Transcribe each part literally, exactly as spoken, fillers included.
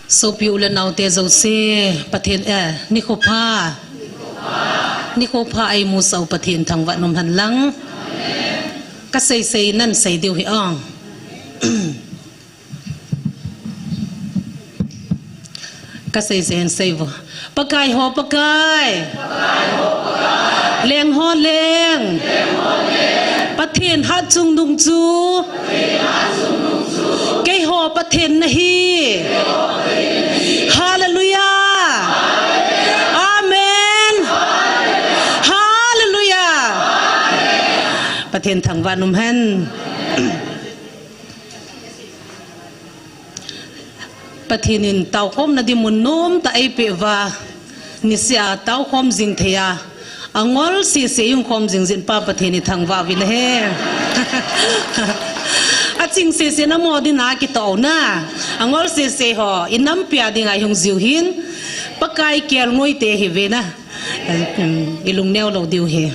Sopi u le naote jouse, Pathen, eh, nikho pha. Nikho pha eimusah u Pathen thangvah in umhen lang. Kasei sei nan sei diu hi ong. Kasei sei nan sei vo. Pakai ho Pakai. Leng ho Leng. Pathen hatchungnung chu. Keiho Pathen nahi. Hallelujah. Amen. Hallelujah. Pathen thangvah in umhen. Pathen in taokhomna ding mun nomtah eipeh uva, niseh a taokhom jing thei a, angol sese ihung khom jing jin pa Pathen ithangvah uvin ahi. Aching sese na mo ding a kitoh na, angol sese ho inampi a dinga ihung jiu hin, Pakai kelngoi te ihiuve na, ilungneo lou diu ahi.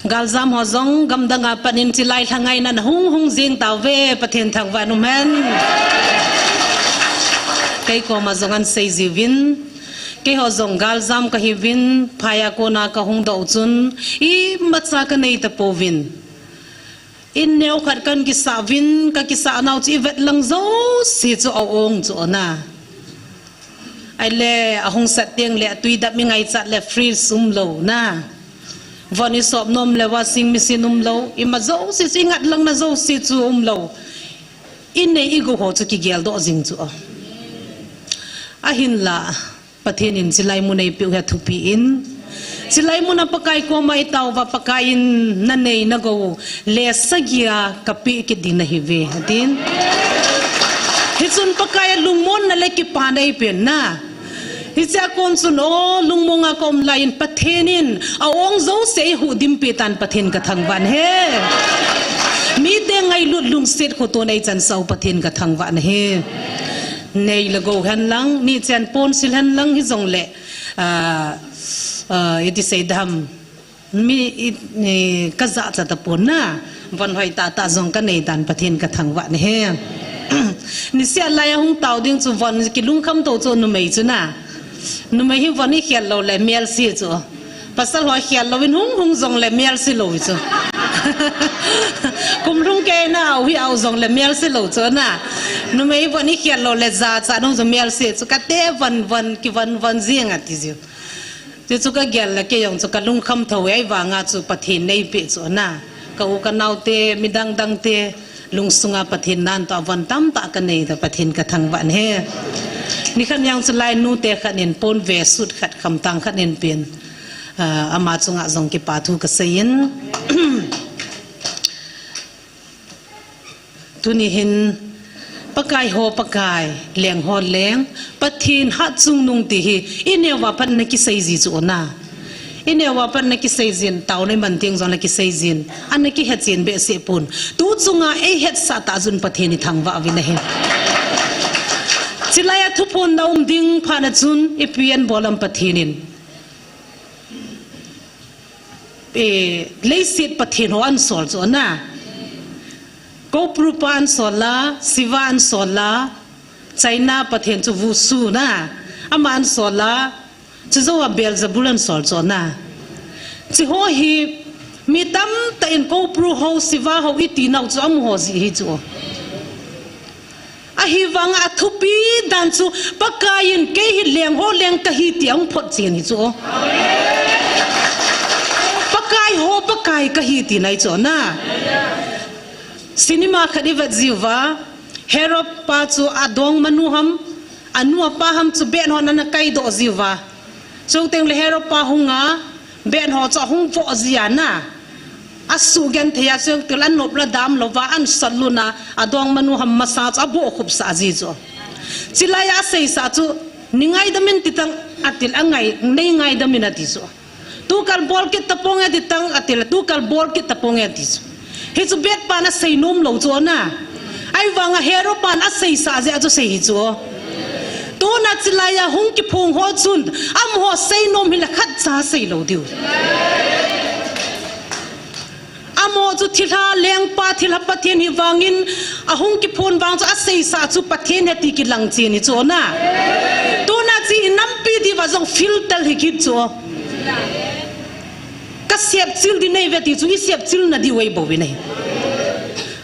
Galjam ho jong gamdang a pat in chilai lhangai nan ahung hung jing tauve, Pathen thangvah in umhen. Kei koma jong ahin sei jiuvin, keiho jong galjam kahiuvin, phai a kona kahung doh chun imacha kanei tapouvin. In neo khat kahin kisah uvin, kakisah nau chu ivet lang jouse chu a-ong chu na. Ahile ahung sat teng le atui dap ingaichat le fridge umlou na. Von isop nom le washing machine umlou, ima jouse chu ingat lang na jouse chu umlou. Inei igou ho chu kigeldoh jing chu. Ahinla Pathen in chilai mun eipeh u hi athupi in. Chilai mun a Pakai koma itao uva, Pakai in nanei nagou le sagi a kapeh kit ding nahiuve, atin. Hichun Pakai a lungmonna le kipana eipen na. Hichea kon chun o lungmonga kaum lai in Pathen in a-ong jouse eihuhdimpeh tan Pathen kathangvah in ahi. Mite ngailut lungset khotona eichansah u Pathen kathangvah in ahi. Nei le gou hen lang, nichen ponsil hen lang hijongle, ah, ah, iti sei dam. Mi i, i, kajahcha tapon na, von hoi tahtah jong kanei tan Pathen kathangvah in ahi. Niseh lai a hung tao ding chu von kilungkham tou chu numei chu na. Numei hi von ikhel lou le melse chu. Pasal ho khel louvin hung hung jongle melse lou chu. Kum lhung kei na au hi au jongle melse lou chu na. Numei von ikhel lou le jachat nung chu melse chu. Kate von von kivon von jing ati jiu. Chuchu kagel le kei jong chu kalungkham thou e, ahivanga chu Pathen in eipeh chu na. Ka u kanaote, midang dangte lungsunga Pathen nan toh von tamtah kanei toh Pathen kathangvah in ahi. Nikhat jong chu lainute khat in pon vesut khat khamtang khat eipen, ah, ama chunga jong kipa thu kasei in. Tuni hin, Pakai ho Pakai, Leng ho Leng, Pathen hatchungnung ti hi ineo a pat nakisei ji chu na. Ineo a pat nakisei jin, taona iman teng jong nakisei jin, ana kihetchen behseh pon. Tu chunga eihetsah tah jun Pathen ithangvah uvin ahi. Chilai a thuphon na um ding phat na chun ipi ahin bol am Pathen in. Eh, leiset pathen ho ahin sol chu na. Koupru pa ahin sol a, Shiva ahin sol a, China pathen chu Wushu na. Ama ahin sol a, chujou a Beelzebul ahin sol chu na. Hiche ho hi mi tamtah in Koupru ho, Shiva ho iti nau chu amaho jeh ahi chu. Ahivanga athupi dan chu, Pakai in kei hi Leng ho Leng kahi ti ahung photchen ahi chu. Pakai ho Pakai kahi tina ahi chu na. Cinema khat ivet jiuva, Herod pa chu adongmanu ham, anu apa ham chu bet hon ana kaidoh jiuva. Chuteng le Herod pa hunga, bet ho chu ahung voh jia na. Asugenthei a chuteng le anop le dam louva ahin sot lut a, adongmanu ham masa chu abohkhup sah ji chu. Chulai a aseisah chu, nei ngaidam in ti tang, ati le angai, nei ngaidam in ati chu. Tukal bol kit tapong e ti tang, ati le tukal bol kit tapong e ati chu. Hichu bet pan asei nom lou chu na. Ahivanga Herod pan aseisah jeh a chu sei hi chu. Tuna chulai a hung kiphong ho chun, amaho seinom hile khatcha sei lou diu. Amaho Chu thilha lengpa, thilha Pathen hi vangin, ahung kiphong vang chu aseisa chu Pathen ahi ti kilang chen hi chu na. Tuna chu inampi diuva jong filter hi kit chu. Ka sepchil ding nahi uve ti chu, i sepchil na diu ahi bou ve nahi.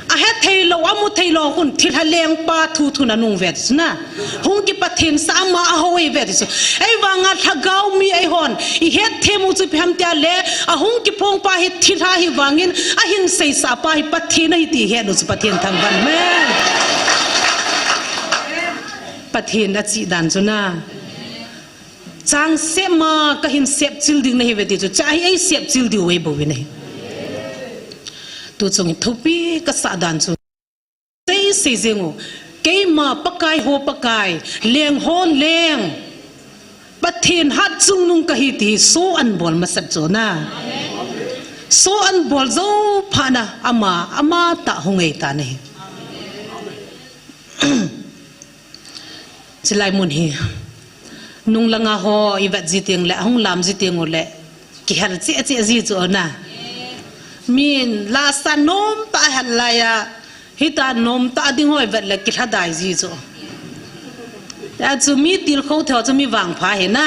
Ahe thei lou, amu thei lou khun thilha lengpa thu thu na nung uve ti chu na. Hung kipathensah ama aho ahi uve ti chu. Ahivanga lhagao mi eihon ihet them u chu ipi ham tia le, ahung kiphongpa hi thilha hi vangin ahin seisahpa hi Pathen ahi ti ihet u chu Pathen thangvah in. Pathen achih dan chu na. Changseh ma kahin sepchil ding nahi uve ti chu, cha hi eisepchil diu ahi bou ve nahi. Tu chung hi thupi kasah dan chu. Sei sei jeng u. Keima Pakai ho Pakai, leng ho leng, Pathen hatchungnung kahi ti hi so an bol masat chu na. So an bol jou phat na ama, amatah hung eita nahi. Chulai mun hi. Nung langa ho ivet ji teng le, ahung lam ji teng u le, kihel cheh cheh ji chu na. Min lasa nomtah hel laiya, hita nomtah ding ho ivet le kilhadai ji chu. Achu mi tilkhou thei ho chu mi vangpha ahi na.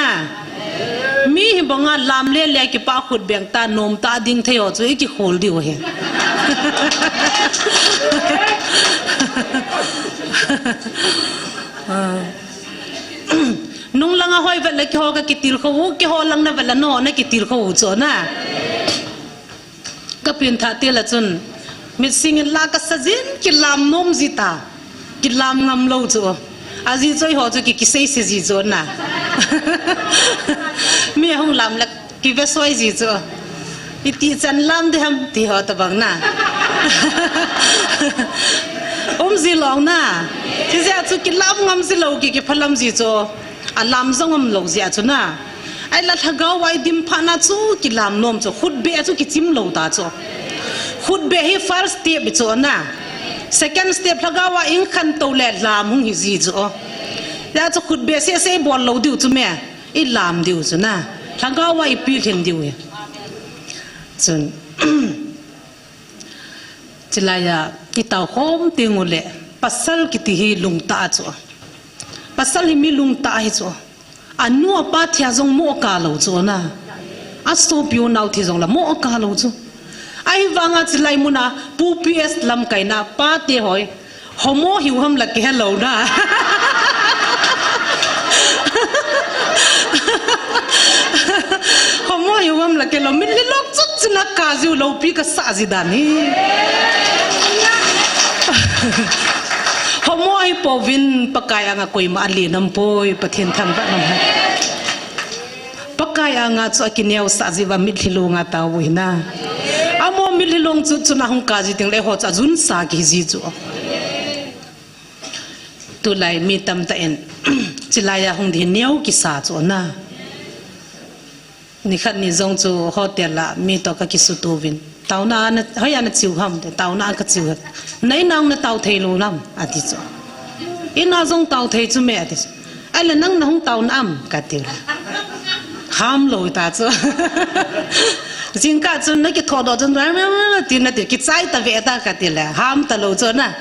Mi hi banga lam le le kipah khut beng ta nomtah ding thei ho chu ikikhol diu ahi. Ah. Nung langa ho ivet le keiho kakitilkhou u, keiho lang navet le nangho nakitilkhou u chu na. Ka pengthah til a chun, mit singin la kasa jin, kilam nom ji ta. Kilam ngam lou chu. Ajeh chu eiho chu ki, kisei sei ji chu na. Mi ahung lam le kivesoi ji chu. Iti chan lam ding ham ti ho tabang na. Um ji lou na. Chujeh chu kilam ngam ji lou ki, kiphalam ji chu. Alam jong um lou jeh chu na. Ahile lhagao a idim phat na chu kilam nom chu. Khutbeh chu kichim lou ta chu. Khutbeh hi first step chu na. Second step lhagao a ihin khantou le lam hung hi ji chu. Hijeh chu khutbeh seh seh ibol lou diu chu me. Ilam diu chu na. Lhagao a ipilhin diu hi. Chun. Chulaiya, itao khom teng u le, pasal kiti hi lungtah chu. Pasal hi mi lungtah ahi chu. Anu apa thia jong mo kah lou chu na. Asopi unau thi jong la mo kah lou chu. Ahivanga chulai muna, Pu P S lamkaina, pate hoi. Homo hiu ham la kihe lou na. Homo hiu ham la kihe lou. Mitlhi lung chut chun a kah jiu loupi kasah ji dan hi. Homo hi pouvin Pakai anga koima alen aum poi, Pathen thangvah in um hen. Pakai anga chu akineosah jeh uva mitlhi lung a tao u hi na. Amaho mitlhi lung chut chun ahung kah ji teng le eiho chu ajunsa kihi ji chu. Tulai mi tamtah in, chulaiya hung ding neo kisa chu na. Nikhat ni jong chu hotel a mi toh kakisuto uvin. Taona na, hoiya nache u ham, taona kache u ham. Na in a natao thei lou nam, ati chu. In a jong tao thei chu me, ati chu. Ahile nang nahung taona am, kati le. Ham lou ta chu. Jingkah chun nakithodoh chun, ti nati, kichai tave ta, kati le. Ham talou chu na.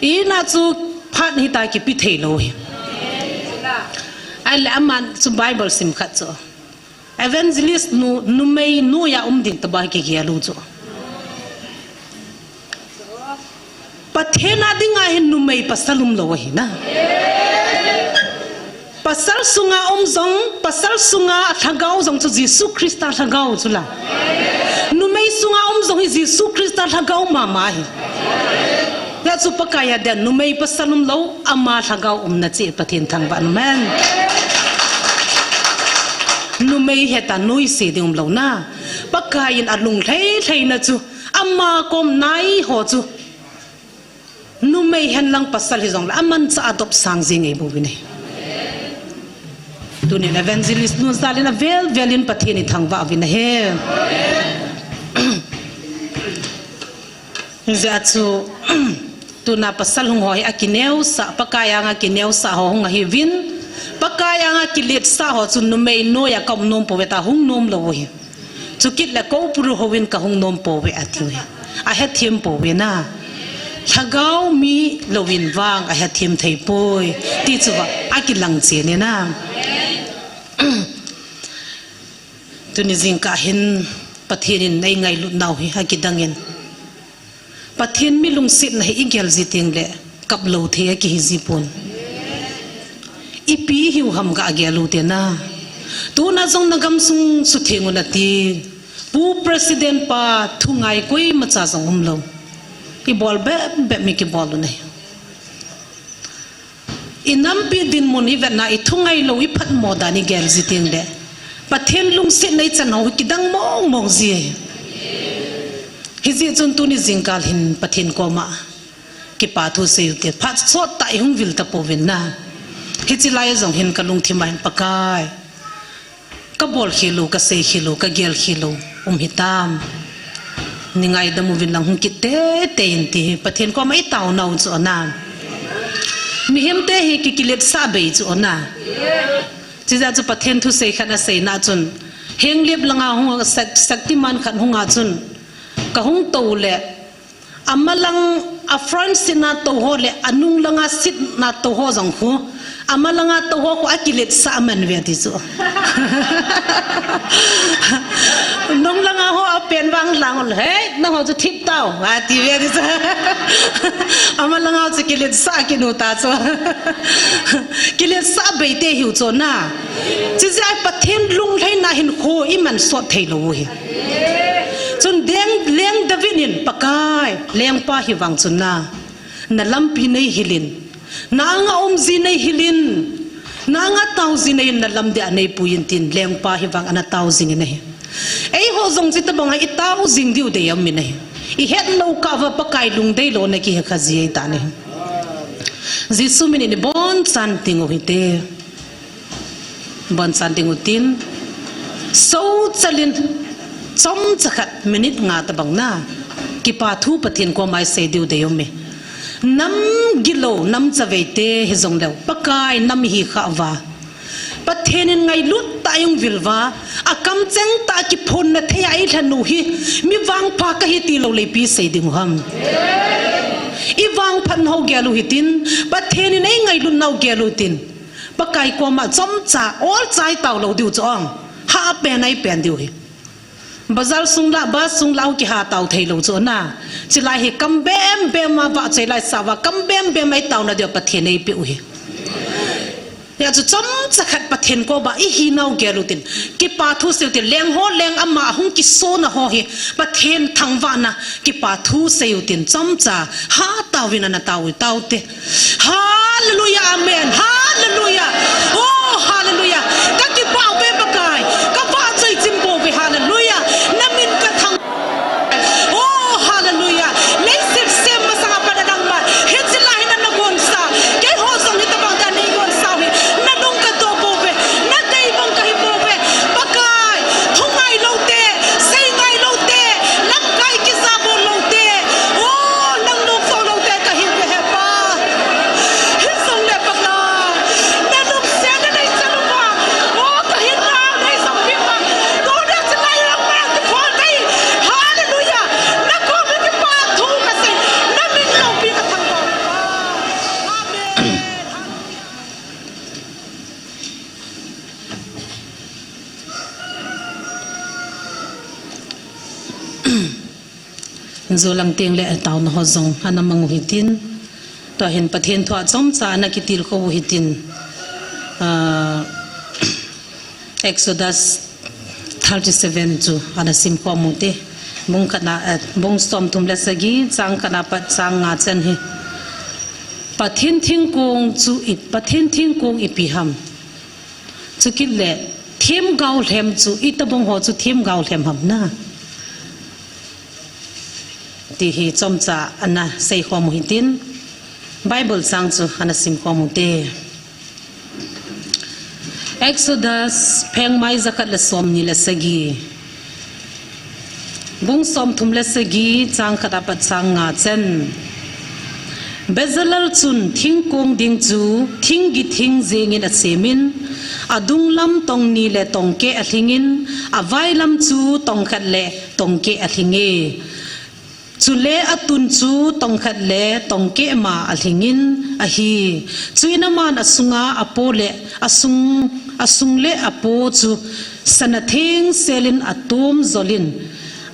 In a chu phat hita kipe thei lou hi. Ahile aman chu Bible sim khat chu. Evangelist nu, numei noiya um ding tabang kigel u chu. Pathen a dinga hin numei pasal um lou ahi na. Pasal sunga um jong, pasal sunga lhagao jong chu Jesu Christa lhagao chu la. Numei sunga um jong hi Jesu Christa lhagao mama ahi. Hijeh chu Pakai a dinga numei pasal um lou, ama lhagao umna chu Pathen thangvah in um hen. Numei heta noise ding um lou na. Pakai in alung lhei lhei na chu, ama kom nai ho chu. Numei hen lang pasal hi jong le, amanchah a dopsang jing ahi bou vin ahi. Tunin evangelist nu jal in avel vel in Pathen i thangvah uvin ahi. Hijeh a chu, tuna pasal hung ho hi akineosah, Pakai anga kineosah ho hung ahi uvin, Pakai anga kiletsah ho chu numei noiya ka um nom pouve tia hung nom lou u hi. Chukit le Koupuru houin ka hung nom pouve ati uve. Ahethem pouve na. Lhagao mi louvin vang ahethem thei poi. Ti chu va, akilang chen e na. Tuni jingkah hin Pathen in eingailut nau hi akidang in. Pathen mi lungsetna hi igel ji teng le kap lou thei akihi ji pon. Ipi hiu ham ga gel u te na. Tuna jong na gamsung sutheng un ati. Pu President pa thu ngai koima cha jong um lou. Ibol bep bep mi kibol u nei. Inampi dinmun ivetna, ithu ngailou, iphatmo dan igel ji teng le Pathen lungsetna ichan ho kidang mong mong ji. Hijeh chun tuni jingkah hin Pathen koma kipa thu sei u te, phat sot tah ihung vil tapouvin na. Hiche lai jong hin kalungthim a hin Pakai, kabol khel u, kasei khel u, kagel khel u um hitam. Ningaidam uvin lang hung kit teitei in ti hi Pathen koma itao nau chu ana. Mihem te hi kikiletsah bei chu ana. Chijeh chu Pathen thusei khat aseina chun, Henglep langa hung, Shak-, Shaktiman khat hunga chun, kahung tou le, amalang a front seat na tou ho le, anung langa seat na tou ho jong khu, amalanga tou ho khu akiletsah aman ve ti chu. Nung langa ho apen vang lang le, "Hei, nangho chu thip tao," ati ve ti chu. Amalanga chu kiletsah kinu ta chu. Kiletsah bei te hiu chu na. Chijeh a Pathen lunglhaina hin khu iman sot thei lou u hi. Chun deng, leng David in, Pakai, lengpa hi vang chun na, na lampi nei hilin, na anga um ji nei hilin, na anga tao ji nei in, na lam dia nei pui in tin, lengpa hi vang ana tao jing in ahi. Eiho jong chuti bang a itao jing diu dei um in ahi. Ihet lou kah uva Pakai lungdei louna kihe kha ji ahi ta ne. Jesu min in ibonchan ding u hite. Bonchan ding u tin, so chalin, chomcha khat minute nga tabang na, kipa thu Pathen koma isei diu dei um e. Nam gilou, nam chavei te hijong leu, Pakai nam ihi kha uva, Pathen in ngailut tah a ihung vil uva, akamcheng tah a kiphonna thei a eilhen u hi, mi vangpha kahi ti lou le ipi sei ding u ham. Ivangphat nau gel u hitin, Pathen in eingailut nau gel u tin. Pakai koma chomcha, olcha itao lou diu chu ong. Hah pen a ipen diu hi. Bazar sung la, bus sung la, kiha tao thei lou chu na. Chulai hi kam bem bem a vahchoi lai sa uva, kam bem bem a itaona diu Pathen eipeh u hi. Hijeh chun chomcha khat Pathen koma ihi nau gel u tin. Kipa thu sei u tin, leng ho, leng ama hung kisona ho hi Pathen thangvahna kipa thu sei u tin, chomcha hah taovin ana tao u taute. Hallelujah, amen. Hallelujah. Oh, hallelujah. Ka kipah uve Pakai. Ka vahchoi chim pouve. Hallelujah. Na min ka thang. Oh, hallelujah. Leiset sem masang a pat a nangma hiche lai hin na gonsa. Keiho jong hitabang dan nei gonsa u hi. Na nung ka doh pouve. Na dei bang ka hi pouve. Pakai, thu ngai lou te, sei ngai lou te, lamkai kija bol lou te. Oh, nang nung so lou te ka hi ve he Pa. Hijongle Pakai, na lungsetna nei chan uva, oh, ka hinna nei jong pi pa. Tuna chulai lang ma kiphol nei. Hallelujah. Na koma kipa thu ka sei. Na min loupi ka thangvah Pa. Amen. Jolang teng le taona ho jong ana mang u hitin. Tua hin Pathen thu a chomcha ana kitilkhou u hitin. Ah, Exodus thirty-seven chu ana simkhom u te. Bung khatna, eh, bung somthum le sagi, chang khatna pat chang nga chan hi. Pathen thingkong chu i, Pathen thingkong ipi ham. Chukit le, themgao lhem chu, itabang ho chu themgao lhem ham na. Ti hi chomcha ana seikhom u hitin, Bible chang chu ana simkhom u te. Exodus phengmai jakhat le somni le sagi. Bung somthum le sagi, chang khat apat chang nga chan. Bezalel chun thingkong ding chu thinggi thing jengin asemin, adunglam tong ni le tong keh alhingin, availam chu tong khat le tong keh alhinge. Chule atun chu tongkhat le tongkeh ma alhingin ahi. Chuin aman asunga apo le asung, asung le apo chu sana thengselin atom jolin,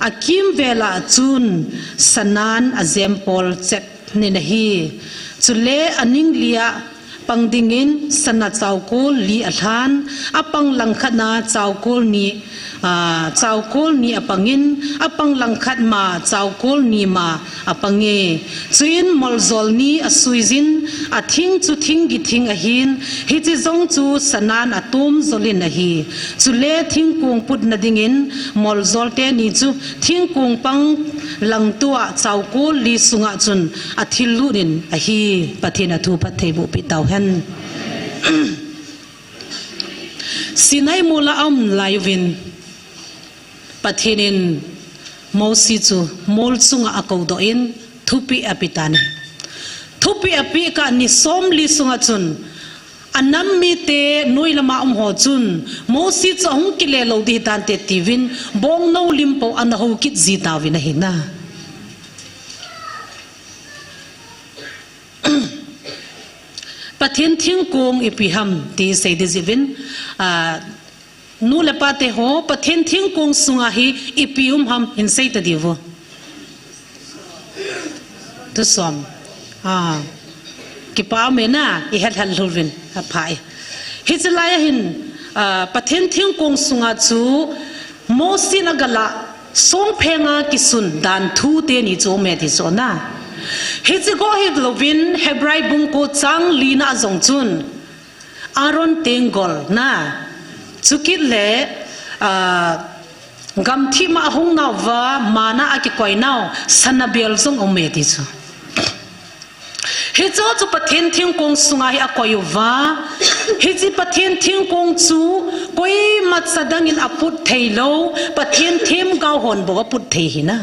akimvela chun sanan ajempol chet nin ahi. Chule aning lia pang dingin sana chaukol li alhan, apang langkhatna chaukol ni, ah, chaukol ni apangin, apang langkhat ma chaukol ni ma apange. Chuin moljol ni asuijin, athing chu thinggi thing ahin, hiche jong chu sanan atom jolin ahi. Chule thingkong putna dingin moljol teni chu thingkong pang langtua chaukol li sunga chun athil lutnin ahi. Pathen athu phattheiboh peh tauhen. Sinai mola aum laiuvin Pathen in Mosi chu mol chunga akoudoh in thupeh apetan ahi. Thupeh apeh kah ni somli sunga chun anam mite noi lama umho chun Mosi chu ahung kile lou ding hitante tiuvin bongnou limpo ana hou kit jitauvin ahi na. Pathen thingkong ipi ham ti sei ding jiuvin, ah, nu le pa teho, Pathen thingkong sunga hi ipi um ham hin sei tadiuvo. Thusom. Ah, kipa um e na, ihet hel lhuvin, apha e. Hiche laiya hin, ah, Pathen thingkong sunga chu Mosi in agala songphenga kisun dan thu teni chu ume ti chu na. Hiche go hilouvin Hebrai bung ko chang lina jong chun Aaron tenggol na. Chukit le, ah, gamthip ma ahung nauva, mana akikoi nau, sana bel jong ume ti chu. Hiche chu Pathen thingkong sunga hi akoi uva. Hiche Pathen thingkong chu koima cha dangin aput thei lou, Pathen themgao hon bou aput thei hi na.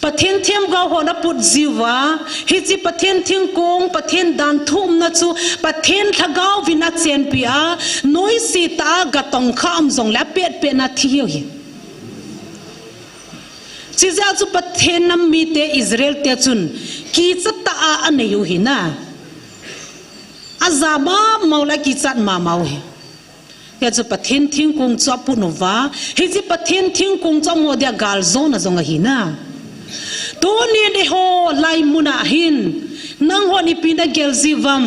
Pathen themgao hon aput jiuva, hiche Pathen thingkong, Pathen dan thu umna chu Pathen lhagao vin achenpi a, noise tah a gatong kha um jongle apetpet na thi hiu hi. Chijeh chu Pathen nam mite Israel te chun kichat tah a anei u hi na. Aja mama u le akichat mama u hi. Hiche chu Pathen thingkong chu aput uva. Hiche Pathen thingkong chu amaho dia galjona jong ahi na. Tuni eiho lai muna hin nanghon ipi nagel jiuvam.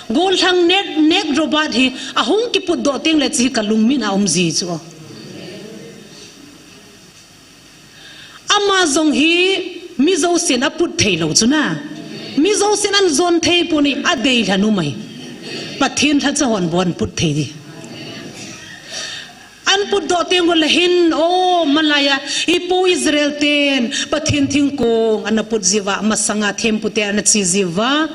Gollhang Nat, Nat Roberts hi ahung kiputdoh tengle hiche hi kalungmit a um ji chu. Ama jong hi mi jousen aput thei lou chu na. Mi jousen ajon thei pon ahi, adei lhanu mai. Pathen lhacha hon bou aput thei ding. Aputdoh teng uleh hin, o, malaiya, ipu Israel ten Pathen thingkong ana put jiuva, masanga thempu te ana che jiuva.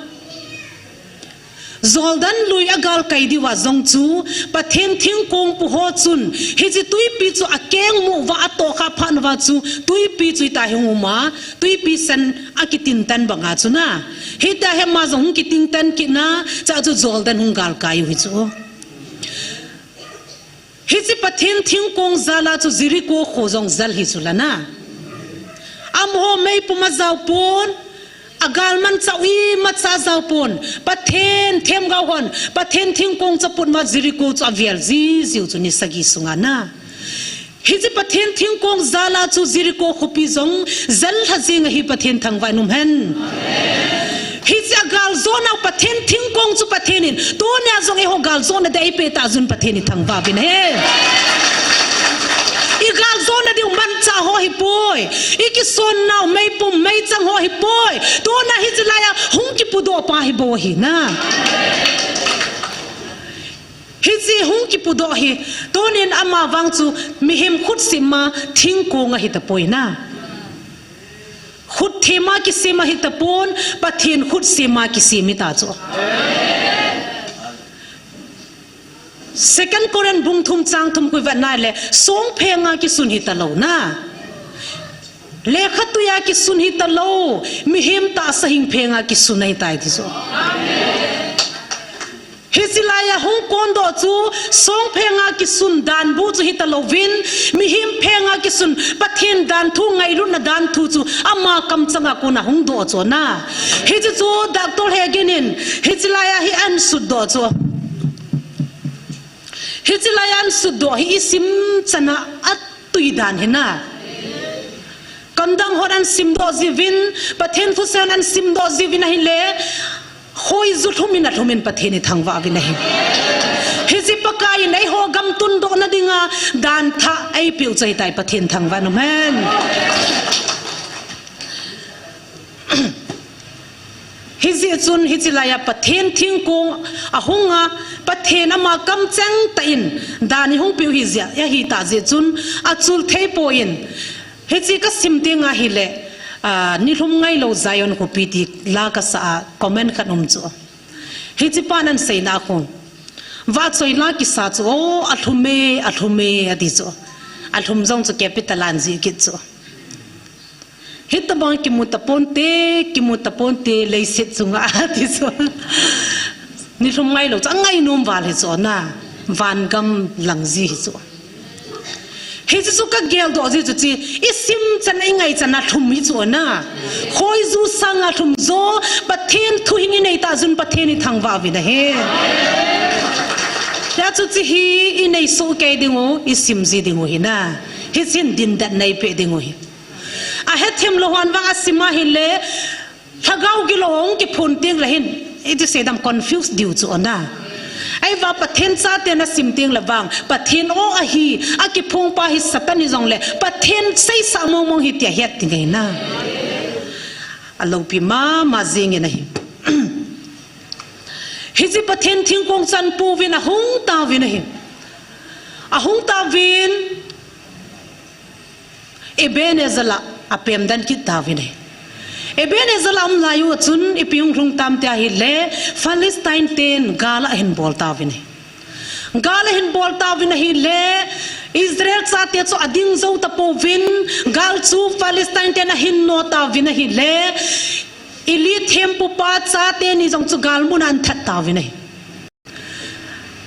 Jordan lui agalkai diuva jong chu, Pathen thingkong pu ho chun, hiche tuipi chu akeng mu uva atohkha phat uva chu, tuipi chu hitia hi hung um a, tuipi sen akitintan banga chu na. Hitia hi ama jong hung kitintan kit na, chua chu Jordan hung galkai u hi chu. Hiche Pathen thingkong jal a chu Jericho kho jong jal hi chu la na. Amaho meipum ajao pon, agalmanchah u imacha ajao pon, Pathen themgao hon Pathen thingkong chu aput ma Jericho chu avel jijiu chu ni sagi sunga na. Hiche Pathen thingkong jal a chu Jericho khopi jong jal lha jing ahi, Pathen thangvah in um hen. Hiche agaljona u Pathen thingkong chu Pathen in, tunia jong eiho galjona dia eipeh tah jeh un Pathen ithangvah uvin ahi. Igaljona diu manchah ho hipoi. Ikisonna u meipum meichang ho hipoi. Tunia hiche laiya hung kipudoh pa hi bou ahi na. Hiche hung kipudoh hi, tunin ama vang chu mihem khutsim a thingkong ahi tapoi na. Khut them a kisem ahi tapon, Pathen khutsim a kisem hita chu. Second Corinth bung thum chang thum khu ivet na le, songpheng a kisun hita lou na. Lekhatui a kisun hita lou, mihem tahsa hingpheng a kisun ahitai ti chu. Hiche laiya hung kondoh chu, song phenga kisun dan bu chu hita louvin, mihem phenga kisun Pathen dan thu, ngailutna dan thu chu ama kamchanga kona hung doh chu na. Hiche chu Doctor Hagin in hiche laiya hi ahin sutdoh chu. Hiche laiya ahin sutdoh hi isim chana atui dan hi na. Kamdang hon ahin simdoh jiuvin, Pathen thuseihon ahin simdoh jiuvin ahile, khoiju lhumin alhumin Pathen ithangvah uvin ahi. Hiche Pakai in eiho gam tundohna dinga dan thah eipeh u chu ahitai, Pathen thangvah in umhen. Hijeh chun hiche laiya Pathen thingkong ahunga, Pathen ama kamcheng tah in dan ihung peh u hijeh, ahitah jeh chun achul thei poi. Hiche kasim tenga hile, ah, nilhum ngailou Zion khopi ti la kasah a comment khat um chu. Hiche pan ahin seina khu, vahchoi la kisa chu, o, alhum e, alhum e, ati chu. Alhum jong chu capital a ahin jih kit chu. Hitobang kimu taponte, kimu taponte, leiset chunga ati chu. Nilhum ngailou chu angainom val hi chu na, vangam lang ji hi chu. Hiche chu kageldoh ji chu chi, isim chan, ingai chana lhum hi chu na. Khoiju sanga lhum jo, Pathen thuhing inei tah jeh un Pathen ithangvah uvin ahi. Hijeh chun hiche hi inei soh kei dingu, isim ji dingu hi na. Hiche hin dindatna eipeh dingu hi. Ahethem lou hon vang asim ahile, lhagao gilou hung kiphong tengle hin, iti seidam, confuse diu chu na. Ahivang Pathen chaten asim tengle vang, Pathen o ahi, akiphongpa hi Satan hijongle, Pathen seisah mongmong ahi tia het ding ahi na. Aloupi mama jengin ahi. Hiche Pathen thingkong chu ahin pouvin ahung tauvin ahi. Ahung tauvin, Ebenezer lah a apemden kit tauvin ahi. Ebenezer lah a aum lai uva chun ipi hung lhung tam tia ahile, Philistine ten gal ahin bol tauvin ahi. Gal ahin bol tauvin ahile, Israel chate chu ading jou tapouvin, gal chu Philistine ten ahin no tauvin ahile, Eli thempupa chate ni jong chu gal mun a ahin that tauvin ahi.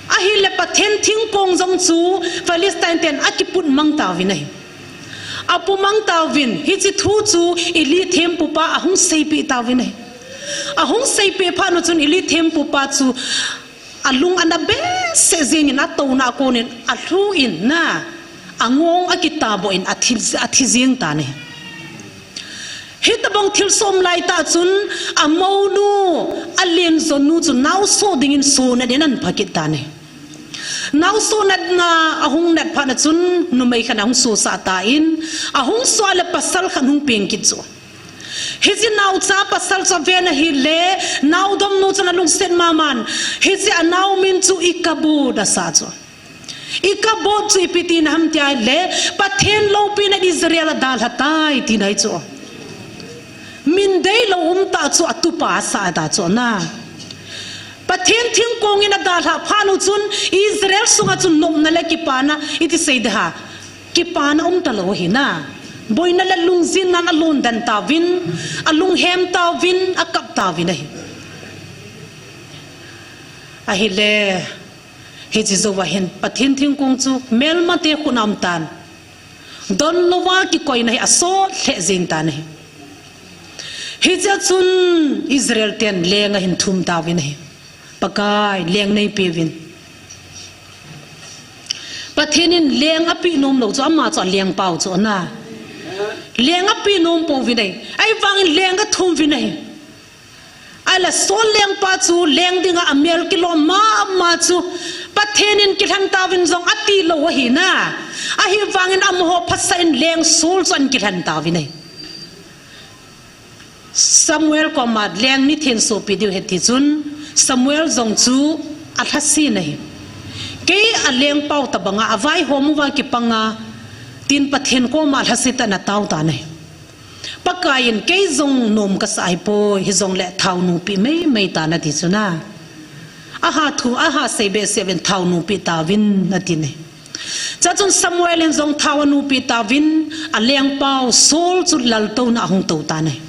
Ahile Pathen thingkong jong chu Philistine ten akiput mang tauvin ahi. Apu mang tauvin, hiche thu chu Eli thempupa ahung seipeh tauvin ahi. Ahung seipeh phat u chun Eli thempupa chu alung ana behseh jengin atouna a konin alhuh in na, angong akitaboh in athi, athi jeng tan ahi. Hitobang thilsoh um laitah chun, amounu, alen jonu chu naosoh dingin sonat in ahin pha kit tan ahi. Naosoh natna ahung nat phat na chun, numei khat ahung sosah tan, ahung soh le pasal khat hung peng kit chu. Hiche naocha pasal chu aven ahile, naodomnu chun alungset maman, hiche anao min chu Ikabod asah chu. Ikabod chu ipi tina ham tia ahile, Pathen loupina Israel adalha tai tina ahi chu. Min deilou umtah chu atupa asah ta chu na. Pathen thingkong in adalhah phat u chun Israel sunga chun nopna le kipana, iti sei ding ham, kipana umtalou ahi na. Boina le lungjinnan alondan tauvin, alunghem tauvin, akap tauvin ahi. Ahile, hiche jouva hin Pathen thingkong chu melmate khut a aum tan, donlouva kikoina hi asot lheh jeng tan ahi. Hichea chun Israel ten leng ahin thum tauvin ahi. Pakai, leng neipeuvin. Pathen in leng apeh nomlou chu, ama chu alengpau chu na. Leng apeh nom pouvin ahi. Ahivangin leng athum uvin ahi. Ahile Saul lengpa chu leng dinga amel kilom mama chu, Pathen in kilhen tauvin jong atilou ahi na. Ahivangin amaho phasah in leng Saul chu ahin kilhen tauvin ahi. Samuel koma leng nithen sopi diu ahi ti chun, Samuel jong chu alhasen ahi. Kei alengpau tobanga avaihom uva kipanga, tin Pathen koma alhasetah in atao tan ahi. Pakaiyin kei jong nom kasah ahipoi, hijongle thaonu peh meimei tan ati chu na. Aha thu, aha sei behseh uvin thaonu peh tauvin atin ahi. Chuchun Samuel in jong thao anu peh tauvin, alengpau Saul chu laltouna ahung tou tan ahi.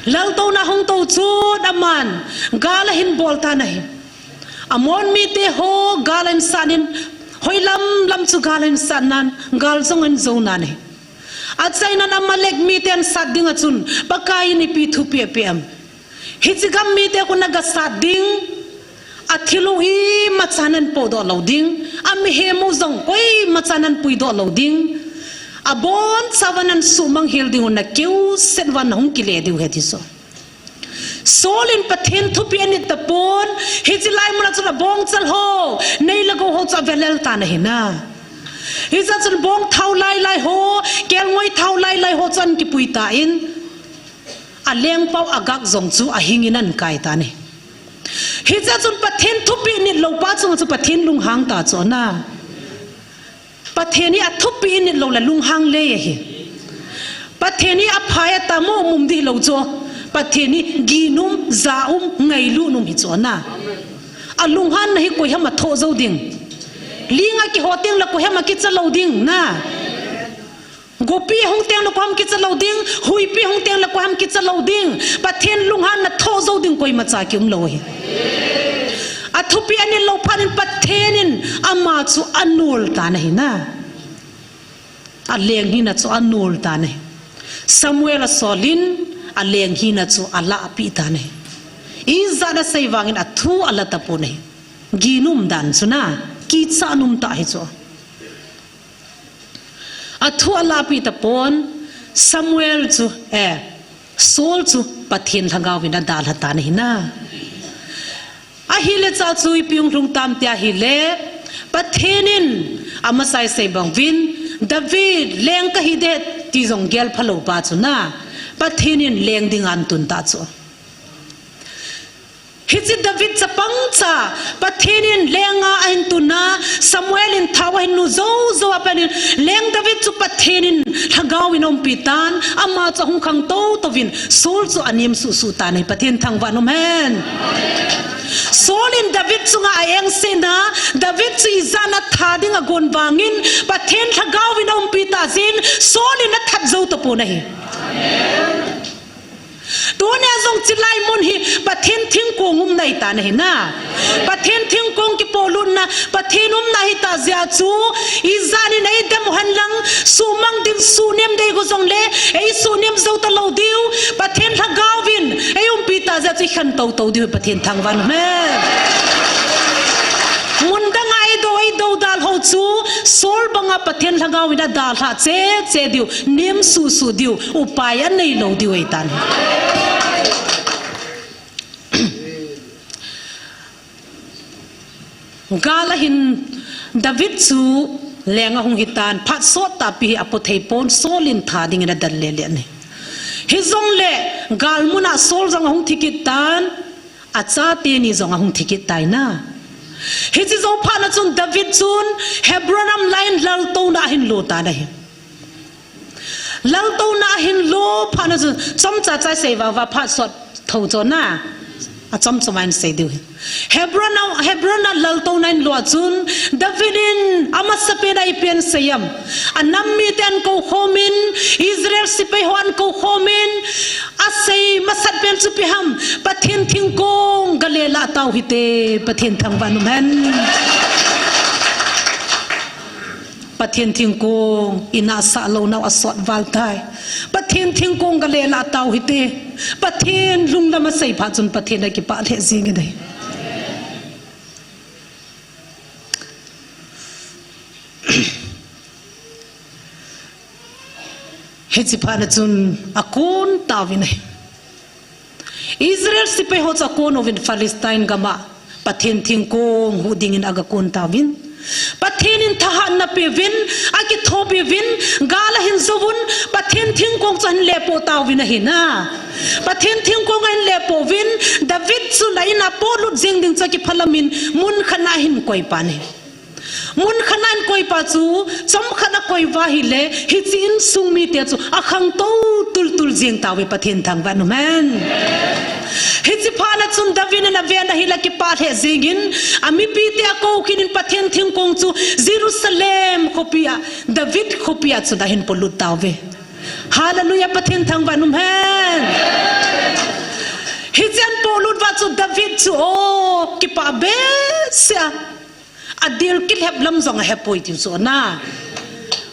Laltouna ahung tou chun aman gal ahin bol tan ahi. Ammon mite ho gal ahin sat in, hoilam lam chu gal ahin sat nan, gal jong ahin jou nan ahi. Achainan Amalek mite ahin sat ding a chun, Pakai in ipi thupeh apeh em. Hiche gam mite khu nagasat ding, athil u imacha nahin pohdoh lou ding, amihem u jong koimacha nahin puidoh lou ding, abonchauva nahin suhmang hel ding u, nakeuset uva nahung kile diu ahi ti chu. Saul in Pathen thupeh anit tapon, hiche lai mun a chun abongchal ho, nei le gou ho chu avelel tan ahi na. Hiche a chun bong thao lai lai ho, kelngoi thao lai lai ho chu ahin kipui tan, alengpau Agag jong chu ahing in ahin kai tan ahi. Hiche a chun Pathen thupeh nit lou pa chunga chu Pathen lunghang ta chu na. Pathen hi athupeh init lou le lunghang le ahi. Pathen hi aphai a tam um um ding hilou chu. Pathen hi ginum, jaum, ngailut um hi chu na. Alunghanna hi koiham athoh jou ding. Ling akiho teng le koiham akicha lou ding na. Gopi ahung teng le koiham kicha lou ding, huipi ahung teng le koiham kicha lou ding. Pathen lunghanna thoh jou ding koimacha kium lou ahi. Athupeh anit lou phat in Pathen in ama chu anol tan ahi na. Aleng hina chu anol tan ahi. Samuel asol in aleng hina chu alahpeh tan ahi. Ijat a sei vangin athu ala tapon ahi. Ginum dan chu na, kicha num tah ahi chu. Athu alahpeh tapon, Samuel chu, eh, Saul chu Pathen lhagao vin adalha tan ahi na. Ahile cha chu ipi hung lhung tam tia ahile, Pathen in amasa a isei bang uvin, David leng kahi ding ti jong gel phalou pa chu na, Pathen in leng ding ahin tun ta chu. Hiche David chapang cha, Pathen in leng a ahin tun a, Samuel in thao ahin nu jou jou a pat in, leng David chu Pathen in lhagao in aumpi tan, ama chu ahung khangtou tou vin, Saul chu anem suh suh tan ahi. Pathen thangvah in um hen. Saul in David chunga a-engse na, David chu ijat a tha ding agon vangin, Pathen lhagao in aumpi ta jeh in, Saul in athat jou tapon ahi. Tunia jong chulai mun hi Pathen thingkong umna ahi tan ahi na. Pathen thingkong kipohlutna, Pathen umna ahi ta jeh a chu, ijat in eidem u hen lang, suhmang ding, suhnem ding igot jongle, eisuhnem jou talou diu, Pathen lhagao vin eiumpi ta jeh a chu ikhen tou tou diu, Pathen thangvah in um hen. Mun dang a eidou, eidou dal ho chu, Saul banga Pathen lhagao in adalha cheh cheh diu, nem suh suh diu, upai anei lou diu ahi tan. Gal ahin David chu leng ahung hi tan, phat sot tahpi hi apo thei pon, Saul in tha ding in adal le le ahi. Hijongle gal mun a Saul jong ahung thi kit tan, achate ni jong ahung thi kit tai na. Hiche jou phat na chun David chun Hebron lam lai in laltouna ahin lo tan ahi. Laltouna ahin lo phat na chun chomcha cha isei vang uva phat sot tho chu na. Achom chom a isei diu ahi. Hebron a, Hebron a laltouna ahin lo a chun David in amasapen a ipi asei em. Anam mite ahin kou khom in, Israel sepai ho ahin kou khom in, asei masat pen chu ipi ham, Pathen thingkong gale lah tau hite, Pathen thangvah in um hen. Pathen thingkong, ina sah lou nau asot val tai. Pathen thingkong gale lah tau hite. Pathen lunglam asei phat chun Pathen akipah lheh jing in ahi. Hiche phat na chun akon tauvin ahi. Israel sepai ho chu akon uvin Palestine gam a Pathen thingkong huh ding in aga kon tauvin. Pathen in thahatna apeuvin, akithopi uvin, gal ahin jou vun, Pathen thingkong chu ahin lepoh tauvin ahi na. Pathen thingkong ahin lepoh uvin, David chu la in a polut jing ding chu akiphalam in, mun khat na ahin koi pan ahi. Mun khat na ahin koi pa chu, chomkhat akoi uva ahile, hiche insung mite chu akhangtou tultul jing tauve, Pathen thangvah in um hen. Hiche phat na chun David in aven ahile akipah lheh jing in, amipite akou kit in Pathen thingkong chu Jerusalem khopi a, David khopi a chun ahin polut tauve. Hallelujah, Pathen thangvah in um hen. Hichea ahin polut uva chu David chu, o, kipah behseh a. Adil kilhep lam jong ahepoi tiu chu na.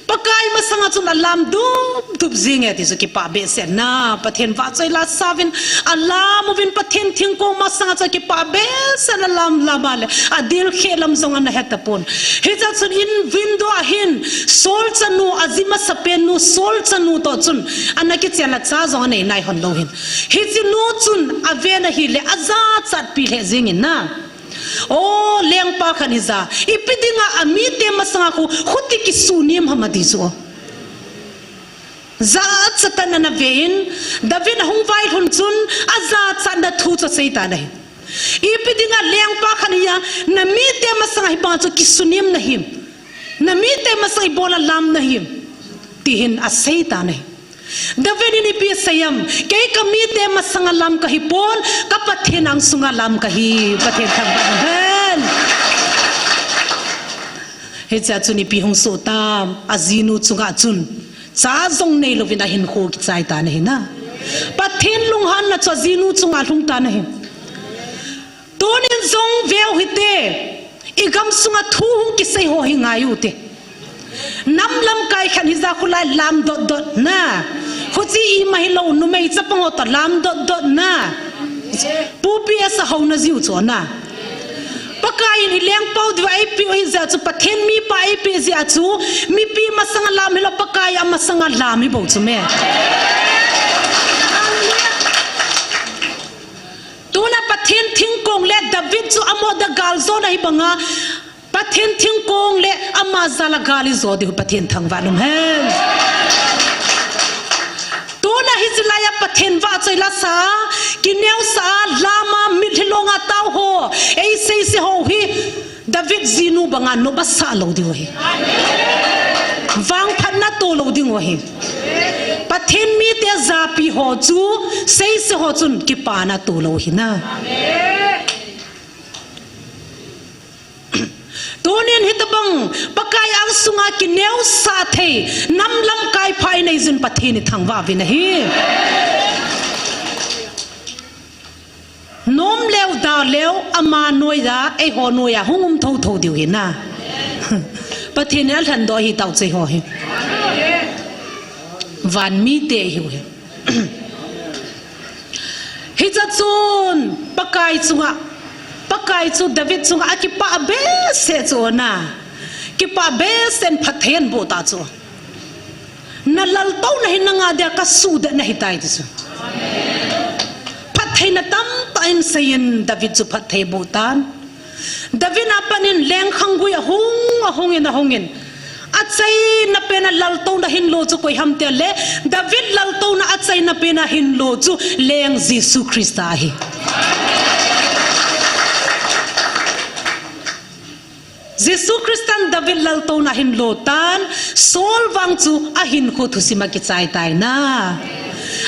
Pakai masanga chun alam dup dup jinge ti chu kipah behseh na. Pathen vahchoi la sauvin alam uvin Pathen thingkong masanga chu kipah behseh na lam lam a le. Adil kheh lam jong ana he tapon. Hichea chun in window a hin Saul chanu, aji masapen nu Saul chanu toh chun ana kichen a cha jong anei nai hon lou hin. Hiche nu chun aven ahile ajachat pi lheh jingin na. O, lengpa khat hija, ipi dinga amite masanga khu, khuti kisunem ham ati chu. Jachat tah in ana ve in, David ahung vailhun chun, ajachatna thu chu asei tan ahi. Ipi dinga lengpa khat hija, namite masanga hibanga chu kisunem nahim. Namite masanga ibola lam nahim. Tihin asei tan ahi. David in ipi asei em, kei kamite masanga lam kahipon, ka Pathen angsunga lam kahi, Pathen thangvah hen. Hichea chun ipi hung soh tam, ajinu chunga chun, cha jong neilouvin ahinkho kichai tan ahi na. Pathen lunghanna chu ajinu chunga lhung tan ahi. Tunin jong veu hite, igam sunga thu hung kisei ho hi ngai ute. Nam lamkai khat hija khulai lam dot dot na. Khuchi ima hilou numei chapang ho toh lam dot dot na. Pu P S a houna jiu chu na. Pakai in ilengpau diu eipeh u hijeh chun Pathen mipa eipeh jeh chun mipi masanga lam hilou Pakai amasanga lam hibou chu me. Tuna Pathen thingkong le David chu amoda galjona hibanga Pathen thingkong le ama jala gal ijo diu Pathen thangvah nom hen. Tuna hiche laiya Pathen vahchoi la sa, kineosa, lama, mitlhi longa tao ho, eiseise ho hi, David jinu banga nopsah lou diu ahi. Vangphatna tolou diu ahi. Pathen mite japi ho chu, seise ho chun kipana tolou hi na. Tunin hitobang Pakai angsunga kineosa thei, nam lamkai pha inei jin Pathen ithangvah uvin ahi. Nom leu da leu, ama noiya, eiho noiya, hung um thotho diu hi na. Pathen in alhendoh ahi tao chu eiho hi. Van mite ihiu hi. Hichea chun, Pakai chunga, Pakai chu David chunga akipah behseh chu na. Kipah behseh in phatthei aboh ta chu. Na laltouna hi nanga dia kasuhdet na hitai ti chu. Phattheina tamtah in seiyin David chu phatthei aboh tan. David a pat in leng khanggui ahung, ahungin, ahungin. Achaina pena laltouna hinlo chu koi ham tile, David laltouna achaina pena hinlo chu leng Jesu Christa ahi. Jesu Christan David laltouna hinlo tan, Saul vang chu ahinkho thusim a kichai tai na.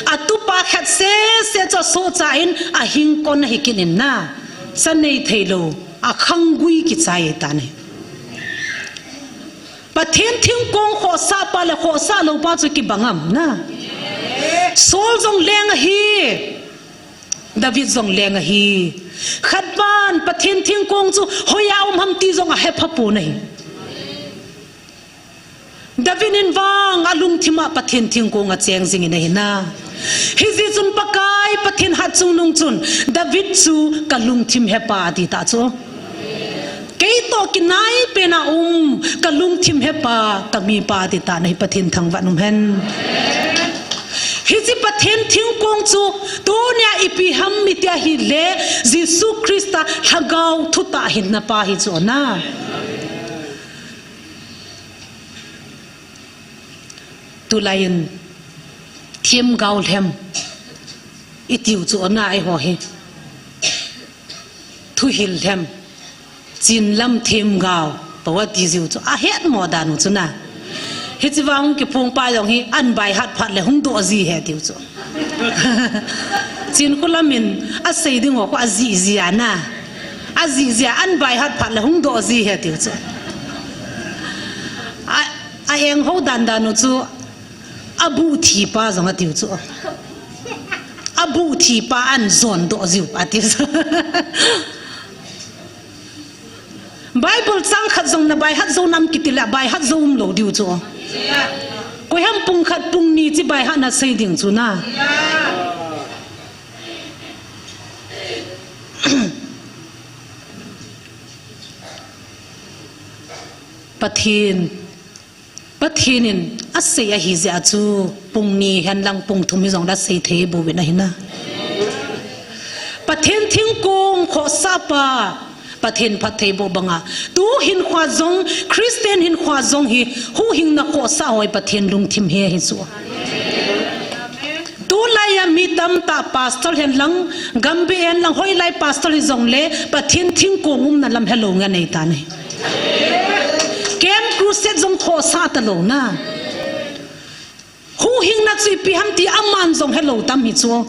Atupa khat sese chu asohcha in ahing kon ahi kit in na. Cha nei theilou, akhanggui kichai tan ahi. Pathen thingkong khohsah pa le khohsah lou pa chu kibang am na. Saul jong leng ahi. David jong leng ahi. Khat vang Pathen thingkong chu hoiya um ham ti jong ahepha pon ahi. David in vang alungthim a Pathen thingkong acheng jingin ahi na. Hijeh chun Pakai Pathen hatchungnung chun David chu kalungthim hepa ati ta chu. Kei toh kinai pena um, kalungthim hepa, kamipa ati ta na hi Pathen thangvah nom hen. Hiche Pathen thingkong chu, tunia ipi ham iti ahile, Jesu Christa lhagao thutah hinna pa hi chu na. Tulai in themgao lhem itiu chu na eiho hi. Thuhil lhem, chinlam themgao, tua ti jiu chu ahetmo dan u chu na. Hiche vang hung kiphong pa jong hi an baihat phat le hung doh ji ahi tiu chu. Chinkholam in asei ding ho khu ajih jia na. Ajih jia an baihat phat le hung doh ji ahi tiu chu. A, a-eng ho dan dan u chu abuh thi pa jong atiu chu. abuh thi pa an jon doh jiu pa ti. Bible chang khat jong na baihat jou nam kiti le baihat jou um lou diu chu. Koiham pung khat pung ni chi baihat na sei ding chu na. Pathen, Pathen in asei ahi jeh a chu pung ni hen lang pung thum hi jong la sei thei bouvin ahi na. Pathen thingkong khohsah pa, Pathen phattheiboh banga tu hinkho jong, Christian hinkho jong hi huhhingna khohsah ho hi Pathen lungthim hi ahi chu. Tulai a mi tamtah pastor hen lang, gambih hen lang, hoilai pastor hi jong le Pathen thingkong umna lam helou ngen ahi ta ne. Camp crusade jong khohsah talou na. Huhhingna chu ipi ham ti aman jong helou tam hi chu.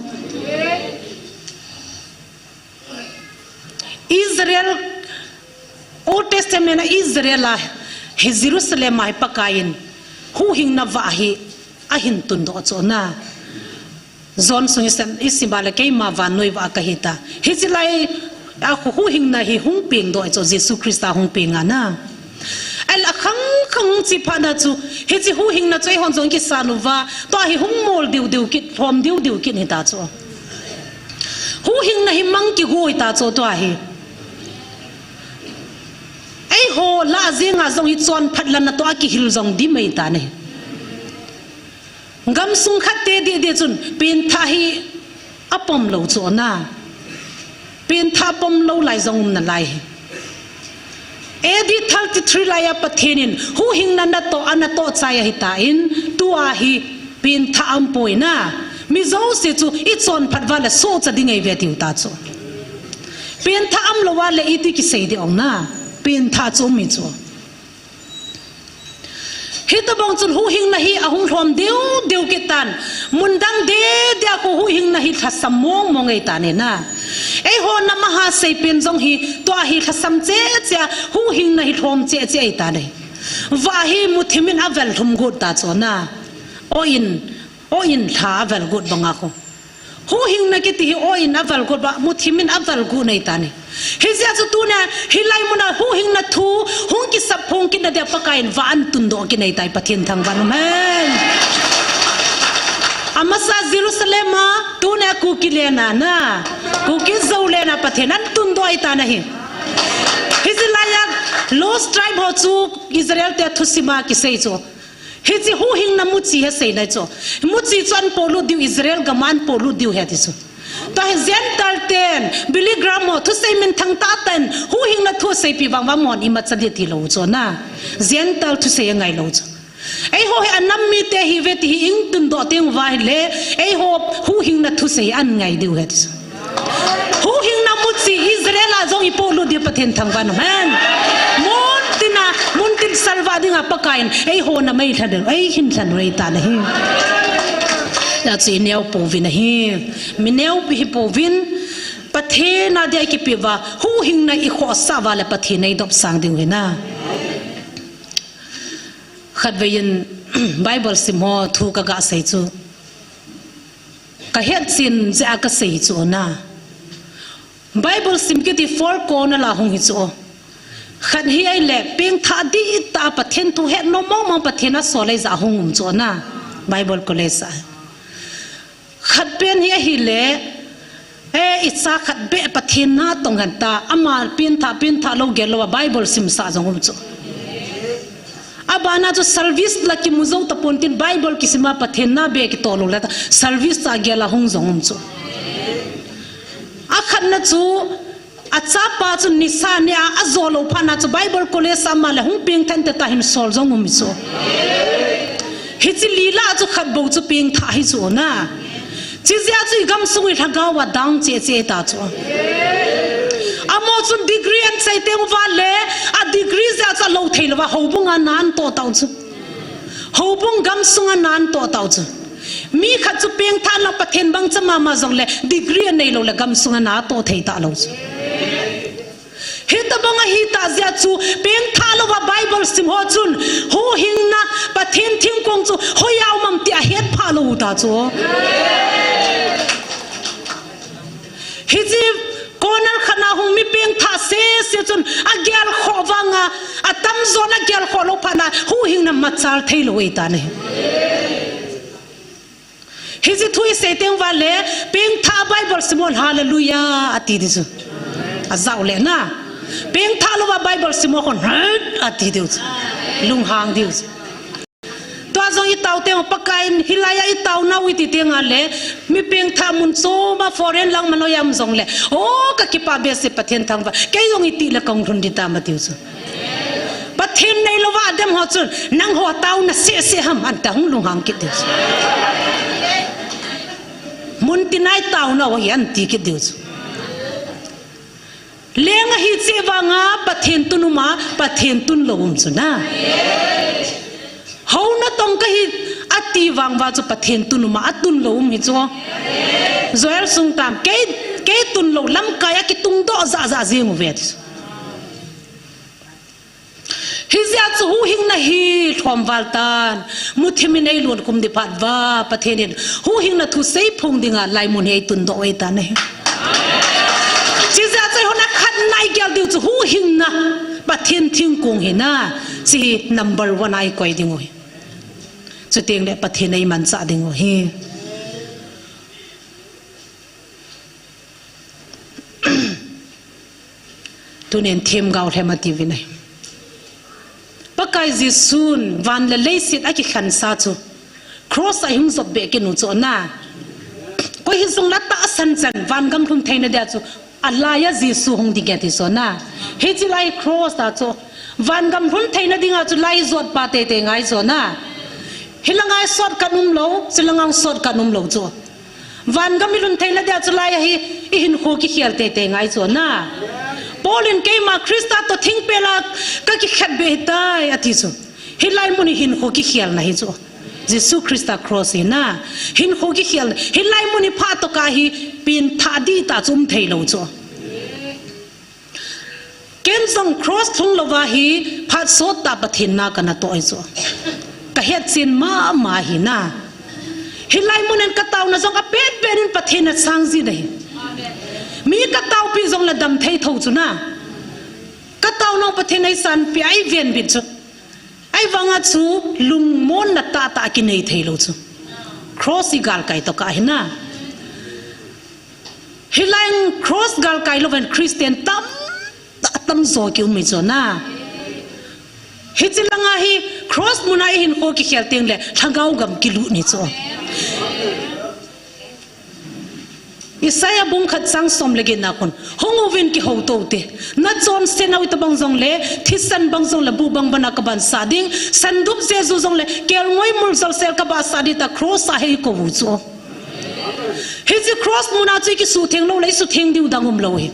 Israel, Old Testament a Israel a hi Jerusalem a hi Pakaiyin huhhingna vah hi ahin tundoh chu na. John sung isim, isim a le keima vannoi vah kahi ta. Hiche lai a huhhingna hi hung peng doh chu Jesu Christa hung peng a na. Ahile akhang khang chi phat na chu, hiche huhhingna chu eihon jong kisan uva, tua hi hung mol diu diu kit, lhom diu diu kit hi ta chu. Huhhingna hi mang kigoi ta chu tua hi. Eiho lah jenga jong hi chonphat lana toh a kihil jong dim ahi ta ne. Gamsung khat te deh deh chun pengthah hi apom lou chu na. Pengthah pom lou lai jong um nalai. A D thirty-three lai a Pathen in huhhingna natoh, anatoh chai ahi tan, tua hi pengthah aumpoi na. Mi jouse chu ichonphat uva le sohcha ding eive tiu ta chu. Pengthah aum lou uva le iti kisei ding ong na. Pengthah chu um hi chu. Hitobang chun huhhingna hi ahung lhom diu diu kit tan. Mun dang deh deh a khu huhhingna hi lhasam mong mong ahi ta ne na. Eiho nam a ha sei pen jong hi tua hi lhasam cheh cheh a, huhhingna hi lhom cheh cheh ahi ta ne. Vah hi muthimin avel lhum got ta chu na. O in, o in lha avel got banga khu. Huhhingna kiti hi o in avel got ba, muthimin avel got ahi ta ne. Hijeh a chu tuna, hilai muna huhhingna thu hung kisap phong kit na dia Pakaiyin vah ahin tundoh kit ahi tai, Pathen thangvah in um hen. Amasa Jerusalem a, tuna Kuki le na na. Kuki Zo le na Pathen ahin tundoh ahi ta na hi. Hiche lai a, Lost Tribe ho chu Israel te thusim a kisei chu. Hiche huhhingna muchi hi asei nai chu. Muchi chu ahin polut diu, Israel gam a ahin polut diu ahi ti chu. Tua hi Gentile ten, Billy Graham ho, thusei minthang tah ten, huhhingna thu aseipi vang uva amahon imacha ding ati lou chu na. Gentile thusei angai lou chu. Eiho hi anam mite ihiuve ti hi ihin tundoh teng uva ahile, eiho huhhingna thusei ahin ngai diu ahi ti chu. Huhhingna muchi Israel a jong ipolut diu Pathen thangvah in um hen. Muntin a, muntin salvah dinga Pakaiyin eiho nam eilhen u, eihin lhen u ahi ta na hi. Hijeh chun ineo pouvin ahi. Mi neopi hi pouvin, Pathen a dia ikipeh uva, huhhingna ikhohsah uva le Pathen eidopsang diu ahi na. Khatvei in Bible sim ho thu kaga sei chu. Kahet chen jeh a kasei chu na. Bible sim kiti four corner a hung hi chu. Khat hi ahile, pengthah dihtah a Pathen thu het nom mong mong Pathen asol ahi jeh a hung um chu na. Bible college a. Khat pen hi ahile, eh, icha khat beh Pathen natong hen ta, ama pengthah, pengthah lou gel lou a Bible simsah jong um chu. Abana chu service la kimu jou tapon tin Bible kisim a Pathen na beh kitoh lou le ta service cha gel a hung jong um chu. Akhatna chu achapa chu nisa ne a, ajo lou phat na chu Bible college a ama le hung pengthah inte ta hin sol jong um chu. Hiche li lah chu khat bou chu pengthah hi chu na. Chijeh a chu igamsung ilhagao a dang cheh cheh ta chu. Amaho chun degree ahin chai teng uva le, a degree jeh a chu alou thei lou va, houbung a na ahin toh tau chu. Houbung gamsung a na ahin toh tau chu. Mi khat chu pengthah lou Pathen bangcha mama jong le, degree anei lou le gamsung a na atoh thei talou chu. Hitobang ahi ta jeh a chu, pengthah lou va Bible sim ho chun, huhhingna Pathen thingkong chu hoiya um am ti ahet pha lou ta chu. Hiche corner khat na hung mi pengthah sese chun agel khoh vanga, atamjon agel khoh lou phat na huhhingna machal thei lou ahi tan ahi. Hiche thu isei teng uva le, pengthah Bible sim hon hallelujah ati ding chu. Ajao le na. Pengthah louva Bible sim hon ati ding chu. Lunghang ding chu. Tua jong itao teng, Pakaiyin hilai a itao nau iti teng a le, mi pengthah mun chom a foreign lang manoi a um jongle, o kakipah behseh Pathen thangvah, kei jong iti le kahung lhun ding tam ati chu. Pathen neilouva adem ho chun, nangho taona sese ham ati a hung lunghang kit ding chu. Mun tina itao nau ahi ati kit ding chu. Leng ahi cheh vanga Pathen tun um a, Pathen tun lou um chu na. Hou natong kahi ati vang uva chu Pathen tun um a, atun lou um hi chu. Joel sung tam, kei, kei tun lou, lamkai a kitungdoh jahjah jeng uve ti chu. Hijeh a chu huhhingna hi lhom val tan, muthim in eilon khum ding phat uva, Pathen in huhhingna thusei phong dinga laimun hi eitundoh u ahi tan ahi. Chijeh a chu eihon akhatna igel diu chu huhhingna, Pathen thingkong hi na, hiche hi number one a ikoi ding u ahi. Chuteng le Pathen eimanchah ding u ahi. Tunin themgao lhem ati uvin ahi. Pakai Jesun van le leiset akikhensa chu cross a ihung jot beh kit u chu na. Koi hijong le atahsan chan vangam lhun theina dia chu alai a Jesu hung ding ahi ti chu na. Hiche lai cross a chu vangam lhun theina dinga chu lai jot pa teitei ngai chu na. Hilanga shortcut umlou, chulanga shortcut umlou chu. Vangam ilhun theina dia chu lai a hi ihinkho kikhel teitei ngai chu na. Paul in keima Christa toh thingpel a kakikhet beh ahitai ati chu. Hilai mun hi hinkho kikhelna hi chu. Jesu Christa cross hi na. Hinkho kikhelna. Hilai mun hi phat tokah hi pengthah dihtah chu um theilou chu. Ken jong cross lhung louva hi phat sottah Pathen na kana toh ahi chu. Kahetchen mama ahi na. Hilai mun in kataona jong apetpet in Pathen asang jin ahi. Mi kataopi jongle damthei tho chu na. Kataona Pathen eisanpi, eivenbit chu. Ahivanga chu lungmonna tahtah kinei theilou chu. Cross igalkai tokah hi na. Hilai cross galkai louva hin Christian tamtah tamjo kium hi chu na. Hiche langa hi cross muna ihinkho kikhel tengle lhagao gam kilut hi chu. Isaiah bung khat chang som le get na khun, hung uvin kihouto ute. Nachonsetnau itobang jongle, thisan bang jongle, buh bang bana kabansah ding, sandup jeju jongle, kelngoi muljolsel kabahsah ding tia cross a hi eikou u chu. Hiche cross muna chu ikisutheng loule isutheng diu dang umlou hi.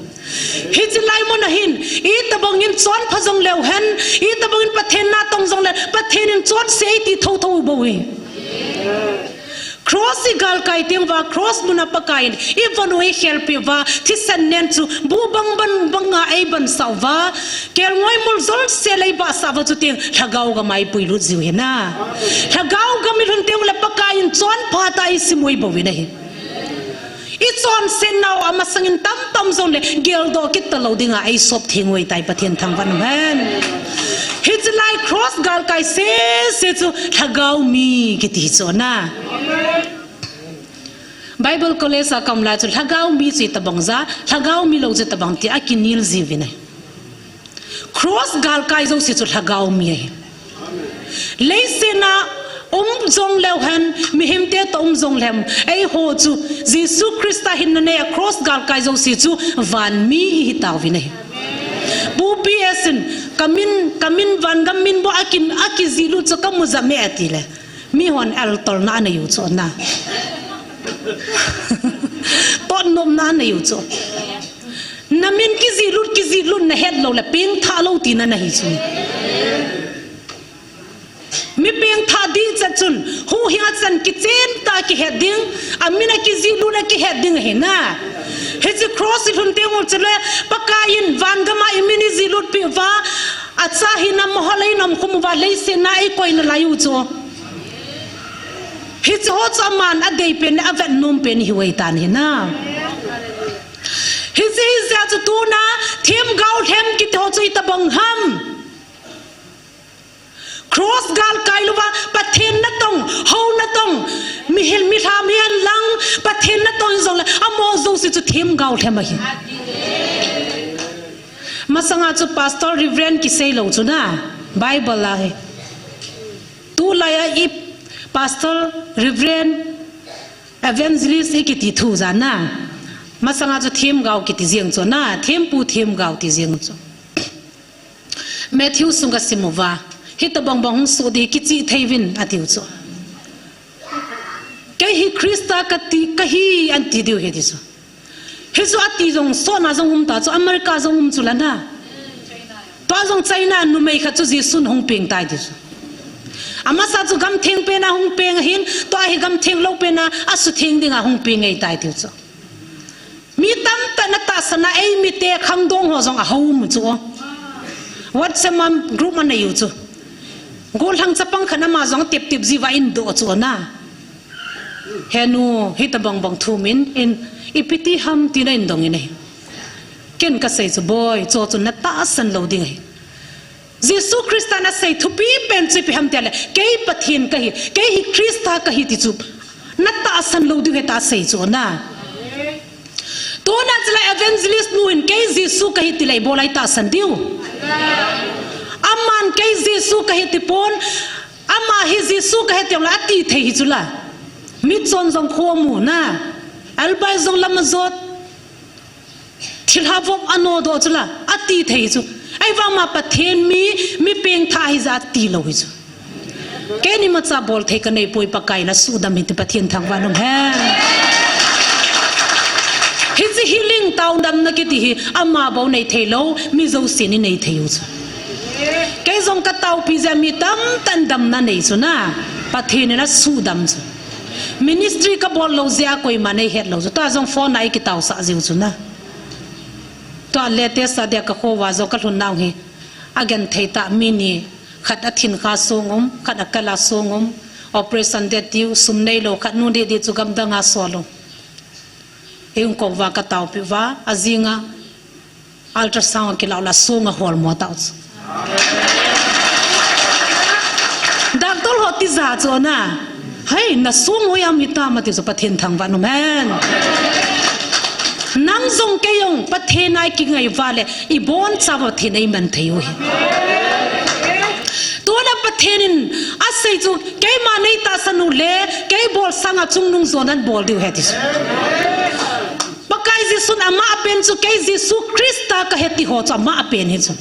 Hiche lai muna hin itobang in chonpha jongleu hen, itobang in Pathen na tong jongle Pathen in chonse eiti thotho u bou hi. Cross igalkai tenguva cross muna Pakaiyin ivon u eikhelpeh uva, thisan nen chu buh bang bang banga eibansah uva, kelngoi muljolsel eibahsah uva, chuteng lhagao gama ipuilut jiu hi na. Lhagao gam ilhun tengule Pakaiyin chonphatah eisim u ahi bouvin ahi. Ichonsetnau amasangin tamtah um jongle geldoh kit talou dinga eisop theng u ahitai, Pathen thangvah in umhen. Hiche lai cross galkai sese chu lhagao mi kiti chu na. Bible College a kaum lai chu lhagao mi chu itobang ja, lhagao mi lou chu itobang tia kinel jiuvin ahi. Cross galkai jouse chu lhagao mi ahi. Leiset a um jongleu hen, mihemte toh um jongleu hen, eiho chu Jesu Christa hinna neia cross galkai jouse chu van mi ihitauvin ahi. Pu P S in kamin, kamin vangam min bou a ki, akijihlut chu kamu jam e atile, mihon eltolna aneiu chu na. Totnopna aneiu chu. Namin kijihlut, kijihlut nahet loule pengthah lou tina nahi chu. Mi pengthah dihchet chun, huhhing a chan kichentah kihet ding, amin akijihlut akihet ding ahi na. Hiche cross ilhun tengule chule, Pakaiyin vangama imin ijihlutpeh uva, acha hina mohor a inomkhum uva, leiset a eikoi nalaiu chu. Hicheho chu aman adeipen le avetnompen ihiu ahitan ahi na. Hijeh chun tuna themgao lhem kiti ho chu itobang ham. Cross galkai louva, Pathen natong, hou natong, mihem, milham hihen lang, Pathen natong hijongle, amaho jouse chu themgao lhem ahi. Masanga chu Pastor Reverend kisei lou chu na, Bible a hi. Tulai a i Pastor, Reverend, Evangelist ikiti thu jana. Masanga chu themgao kiti jeng chu na, thempu themgao ti jeng chu. Matthew sunga sim uva, hitobang bang hung soh ding kichih thei uvin atiu chu. Kei hi Christa kati, kahi anti diu ahi ti chu. Hichu ati jong, sotna jong um ta chu, America jong um chu la na. Tua jong China numei khat chu Jesun hung peng tai ti chu. Amasa chu gamtheng pena hung peng ahin, tua hi gamtheng lou pena asutheng dinga hung peng ngei tai tiu chu. Mi tamtah na tahsan a, eimite khangdong ho jong ahou um chu. WhatsApp a group anei u chu. Gollhang chapang khat ama jong teptep jiuva ahin doh chu na. Henu, hitobang bang thu min in, ipi ti ham tina ahin dong in ahi. Ken kasei chu, boi, chuchu na tahsan lou ding ahi. Jesu Christa nasei thupi pen chu ipi ham tile, kei Pathen kahi, kei hi Christa kahi ti chu na tahsan lou diu ahi tia asei chu na. Tuna chule evangelist nu in kei Jesu kahi tile ibola itahsan diu. Aman kei Jesu kahi tipon, ama hi Jesu kahi tijongle ati thei hi chu la. Mitchon jong khomu na. Albai jong lam ajot. Thilha vop anodoh chu la, ati thei chu. Ahivang ama Pathen mi, mi pengthah hijeh a ati lou hi chu. Keini imacha bol thei kanei poi, Pakai nasuhdam hite, Pathen thangvah in um hen. Hiche healing taodamna kiti hi, ama bou nei thei lou, mi jousen inei thei u chu. Kei jong kataopi jeh a mi tamtah in damna nei chu na, Pathen in asuhdam chu. Ministry kabol lou jeh a koiman eihet lou chu. Tua jong phone a ikitaosah jiu chu na. Tua latest a dia kakho uva jong kalhun nau hi. Agenthei tah mi ni, khat athinkha song um, khat akal a song um. Operation ding tiu, sum neilou, khat nu didi chu gamdang a sol u. Eihung kou uva kataopi uva, ajing a ultrasound akilah u le song ahol mo tau chu. Doctor ho tija chu na. Hei, nasong hoi a um hitam ati chu, Pathen thangvah in um hen. Nang jong kei jong Pathen a ikingai uva le, ibonchauva Pathen in eiman thei u ahi. Tuna Pathen in asei chu, keima neitahsan u le, kei bol sanga chungnung jon nabol diu ahi ati chu. Pakai Jesun ama pen chu, kei Jesu Christa kahi ti ho chu ama pen hi chu.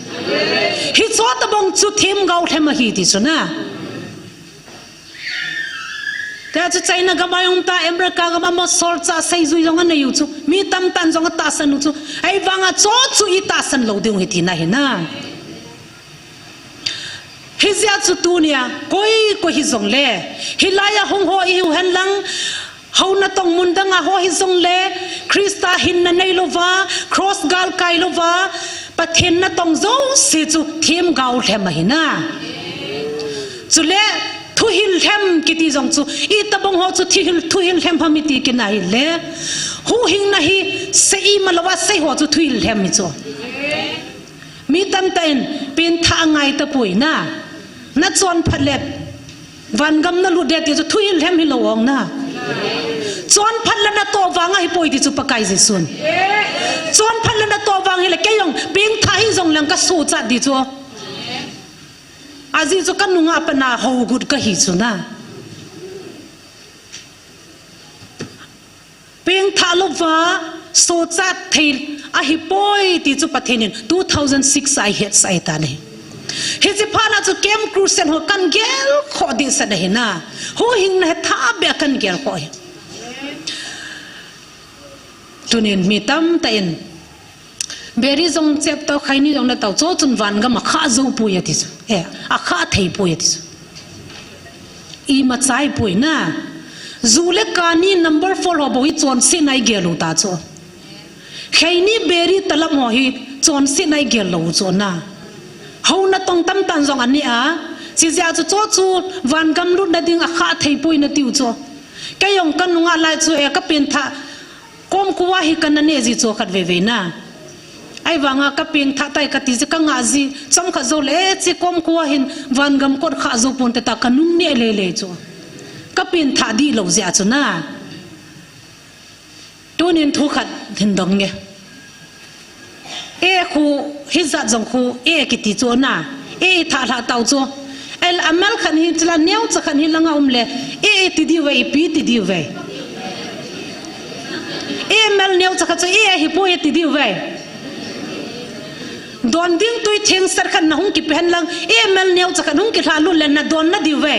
Hiche tobang chu themgao lhem ahi ti chu na. Tia chu China gam a jong ta, America gam a mo solchah seijui jong anei u chu. Mi tamtah in jong atahsan u chu. Ahivanga chuchu itahsan lou diu ahi tina ahi na. Hijeh a chu tunia, koi koi hijongle, hilai a hung ho ihiu hen lang, hou natong mun dang a ho hijongle, Christa hinna neilouva, cross galkai louva, Pathen natong jouse chu themgao lhem ahi na. Chule, thuhil lhem kiti jong chu, itobang ho chu thuhil, thuhil lhem ham iti kit na hile. Huhhingna hi, sei imalouva, sei ho chu thuhil lhem hi chu. Mi tamtah in, pengthah angai tapoi na. Nachon phat le, vangam nalut ding ti chu thuhil lhem hilou ong na. Chon phat le natoh vang ahipoi ti chu Pakai Jesun. Chon phat le natoh vang hile kei jong pengthah hijongleng kasochat ding chu. Ajeh chu kanunga pat a hougut kahi chu na. Pengthah louva, sochat thei ahipoi ti chu Pathen in two thousand six a eihetsah ahitan ahi. Hiche phat a chu Camp Crusade ho kahin gelkhoh dehset ahi na. Huhhingna hi thabeh a kahin gelkhoh ahi. Tunin mi tamtah in Beri jong cheptau, khaini jong natau, chuchun vangam akhah jou poi ati chu. Eh, akhah thei poi ati chu. Imacha ahipoi na. Ju le kani number four ho bou hi chonsetna igel u ta chu. Khaini beri talap ho hi chonsetna igel lou u chu na. Hou natong tamtah in jong anei a. Chijeh a chu chuchu vangam lutna ding akhah thei poi nati u chu. Kei jong kanunga lai chu, eh, kapengthah Komkhuva hi kana neh ji chu khatvei vei na. Ahivanga ka pengthah tai kati jeh ka ngah ji, chomkhat jou le, eh, chi kom kho hin, van gam kot kha jou ponte tia ka nung neh lele chu. Ka pengthah dih lou jeh a chu na. Tunin thu khat hin dong nge. Eh khu, hijat jong khu, eh kiti chu na. Eh i thah lhah tau chu. El a mel khat hi, chule neocha khat hi langa um le. Eh, eh ti diu ve, ipi ti diu ve. Eh mel neocha khat chu, eh, eh hi poi ti diu ve. Don ding tui theng set khat na hung kipe hen lang, eh mel neocha khat hung kilha lut le na don na diu ve.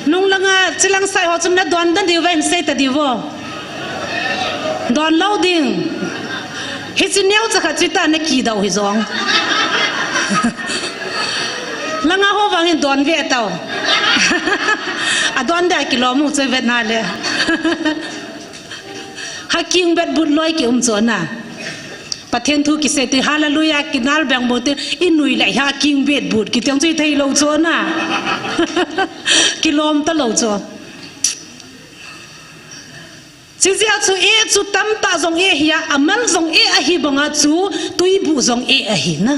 Nung langa chilang sai ho chun na don na diu ve, in sei ta diu vo. Don lou ding. Hichi neocha khat chu ita na kidau hi jong. Langa ho vang hin don ve tau. A don dia kilom u chu vet na le. Ha king bet but loi ki um chu na. Pathen thu kisei ti hallelujah kinal beng bo ti i nui le ha king bet but ki tiang chu i thei lou chu na. Kilom ta lou chu. Chijeh a chu eh chu tamtah jong eh hi a, a mal jong eh ahi banga chu tuibuh jong eh ahi na.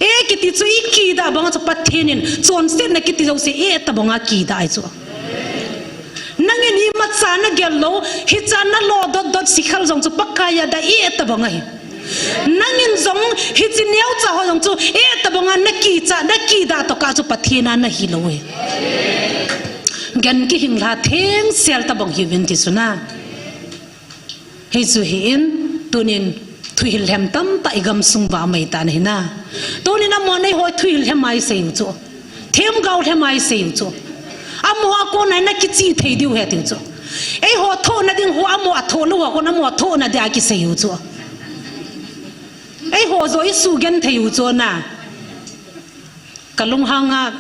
Eh kiti chu i kidah banga chu Pathen in chonsetna kiti jouse eh tabanga kidah ahi chu. Nangin imacha na gel lou, hicha na lo dot dot sikhel jong chu Pakai a da eh tabang ahi. Nangin jong hichi neocha ho jong chu eh tabanga na kicha, na kidah tokah chu Pathen a na hi lou ahi. Gan kihing lha thengsel tabang hiuvin ti chu na. Hichu hi in, tunin thuhil lhem tamtah i gamsung va mai ta na hi na. Tunin amaho nei ho thuhil lhem a i sei u chu. Themgao lhem a i sei u chu. Amaho a kona na kichih thei diu ahi tiu chu. Eiho thohna ding ho amaho a thoh lou ho kon amaho thohna dia kisei u chu. Eiho joh i sugenthei u chu na. Ka lunghang a,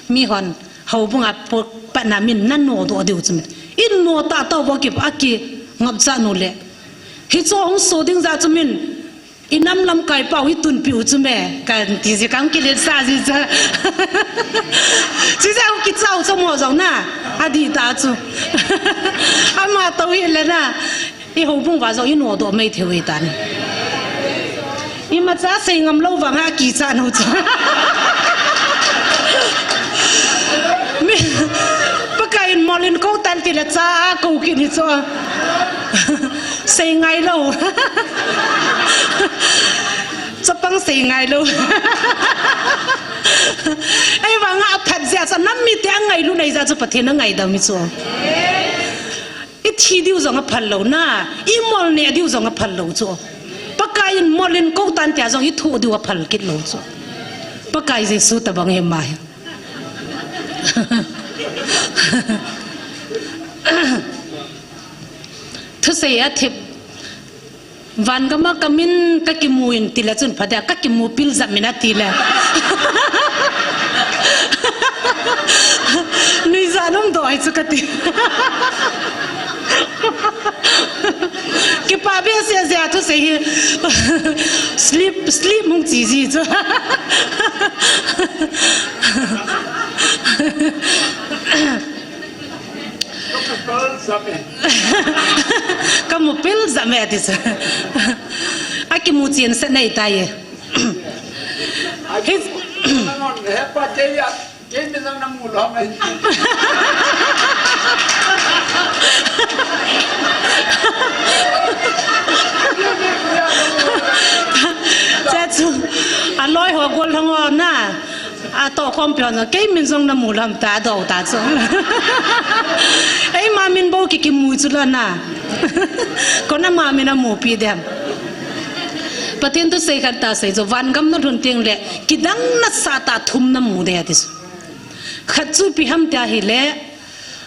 mihon, houbung a po-, patna min na nodoh diu chu min. In no tah tah vo ki, a kingapcha nu le. Hichu hung so ding jeh chu min. I nam lamkai pau hi tunpi u chu me. Ka ti ji kang kilet sa ji cha. Chijeh u kichau chu mo jong na. Adih tah chu. Ama tou hi le na. I houbung va jong i nodoh mai thei u ahi tan. Imacha sei ngam lou vanga kicha nu chu. Mi, Pakai in mol in kou tan ti le cha a kou kit hi chu. Sei ngai lou. Chapang sei ngai lou. Ahivanga aphat jeh a chu nam mite angailut na hijeh a chu Pathen in angaidam hi chu. I thi diu jong aphal lou na, i mol neh diu jong aphal lou chu. Pakai in mol in kou tan tia jong i thoh diu aphal kit lou chu. Pakai Jesu tabang hi ma hi. Thusei a thip. Van gam a ka min ka kimu in ti le chun pha dia ka kimu pil jam in a ti le. Nuijat um doh ahi chu ka ti. Kipa behseh jeh a thusei hi. Sleep, sleep hung chi ji chu. Ka mu pil jam e ti chu. A kimu chen set nei tai e. His- Che chu, a loi ho gol hang o na. A tohkhompi hon jong, kei min jong na mu lou ham ta, do ta chu. Eima min bou ki kimu chu la na. Koi ama min a mupi dem. Pathen thusei khat ta sei chu, van gam na lhun teng le, kidang nasatah thum na mu de ti chu. Khat chu ipi ham tia ahile,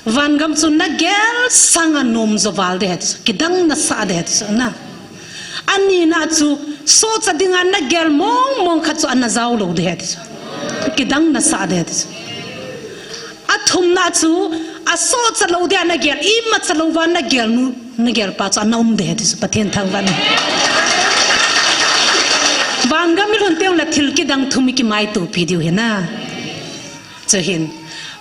van gam chu na gel sanga nom jo val de ti chu, kidang nasah de ti chu na. Anina chu, sohcha dinga na gel mong mong khat chu ana jao lou de ti chu. Kidang nasah de ti chu. Athumna chu, a sohcha lou dia na gel, imacha lou va na gel nu, na gel pa chu ana um de ti chu, Pathen thangvah in. Van gam i lhun teng le thil kidang thum i kimaitopi diu hi na. Chu hin,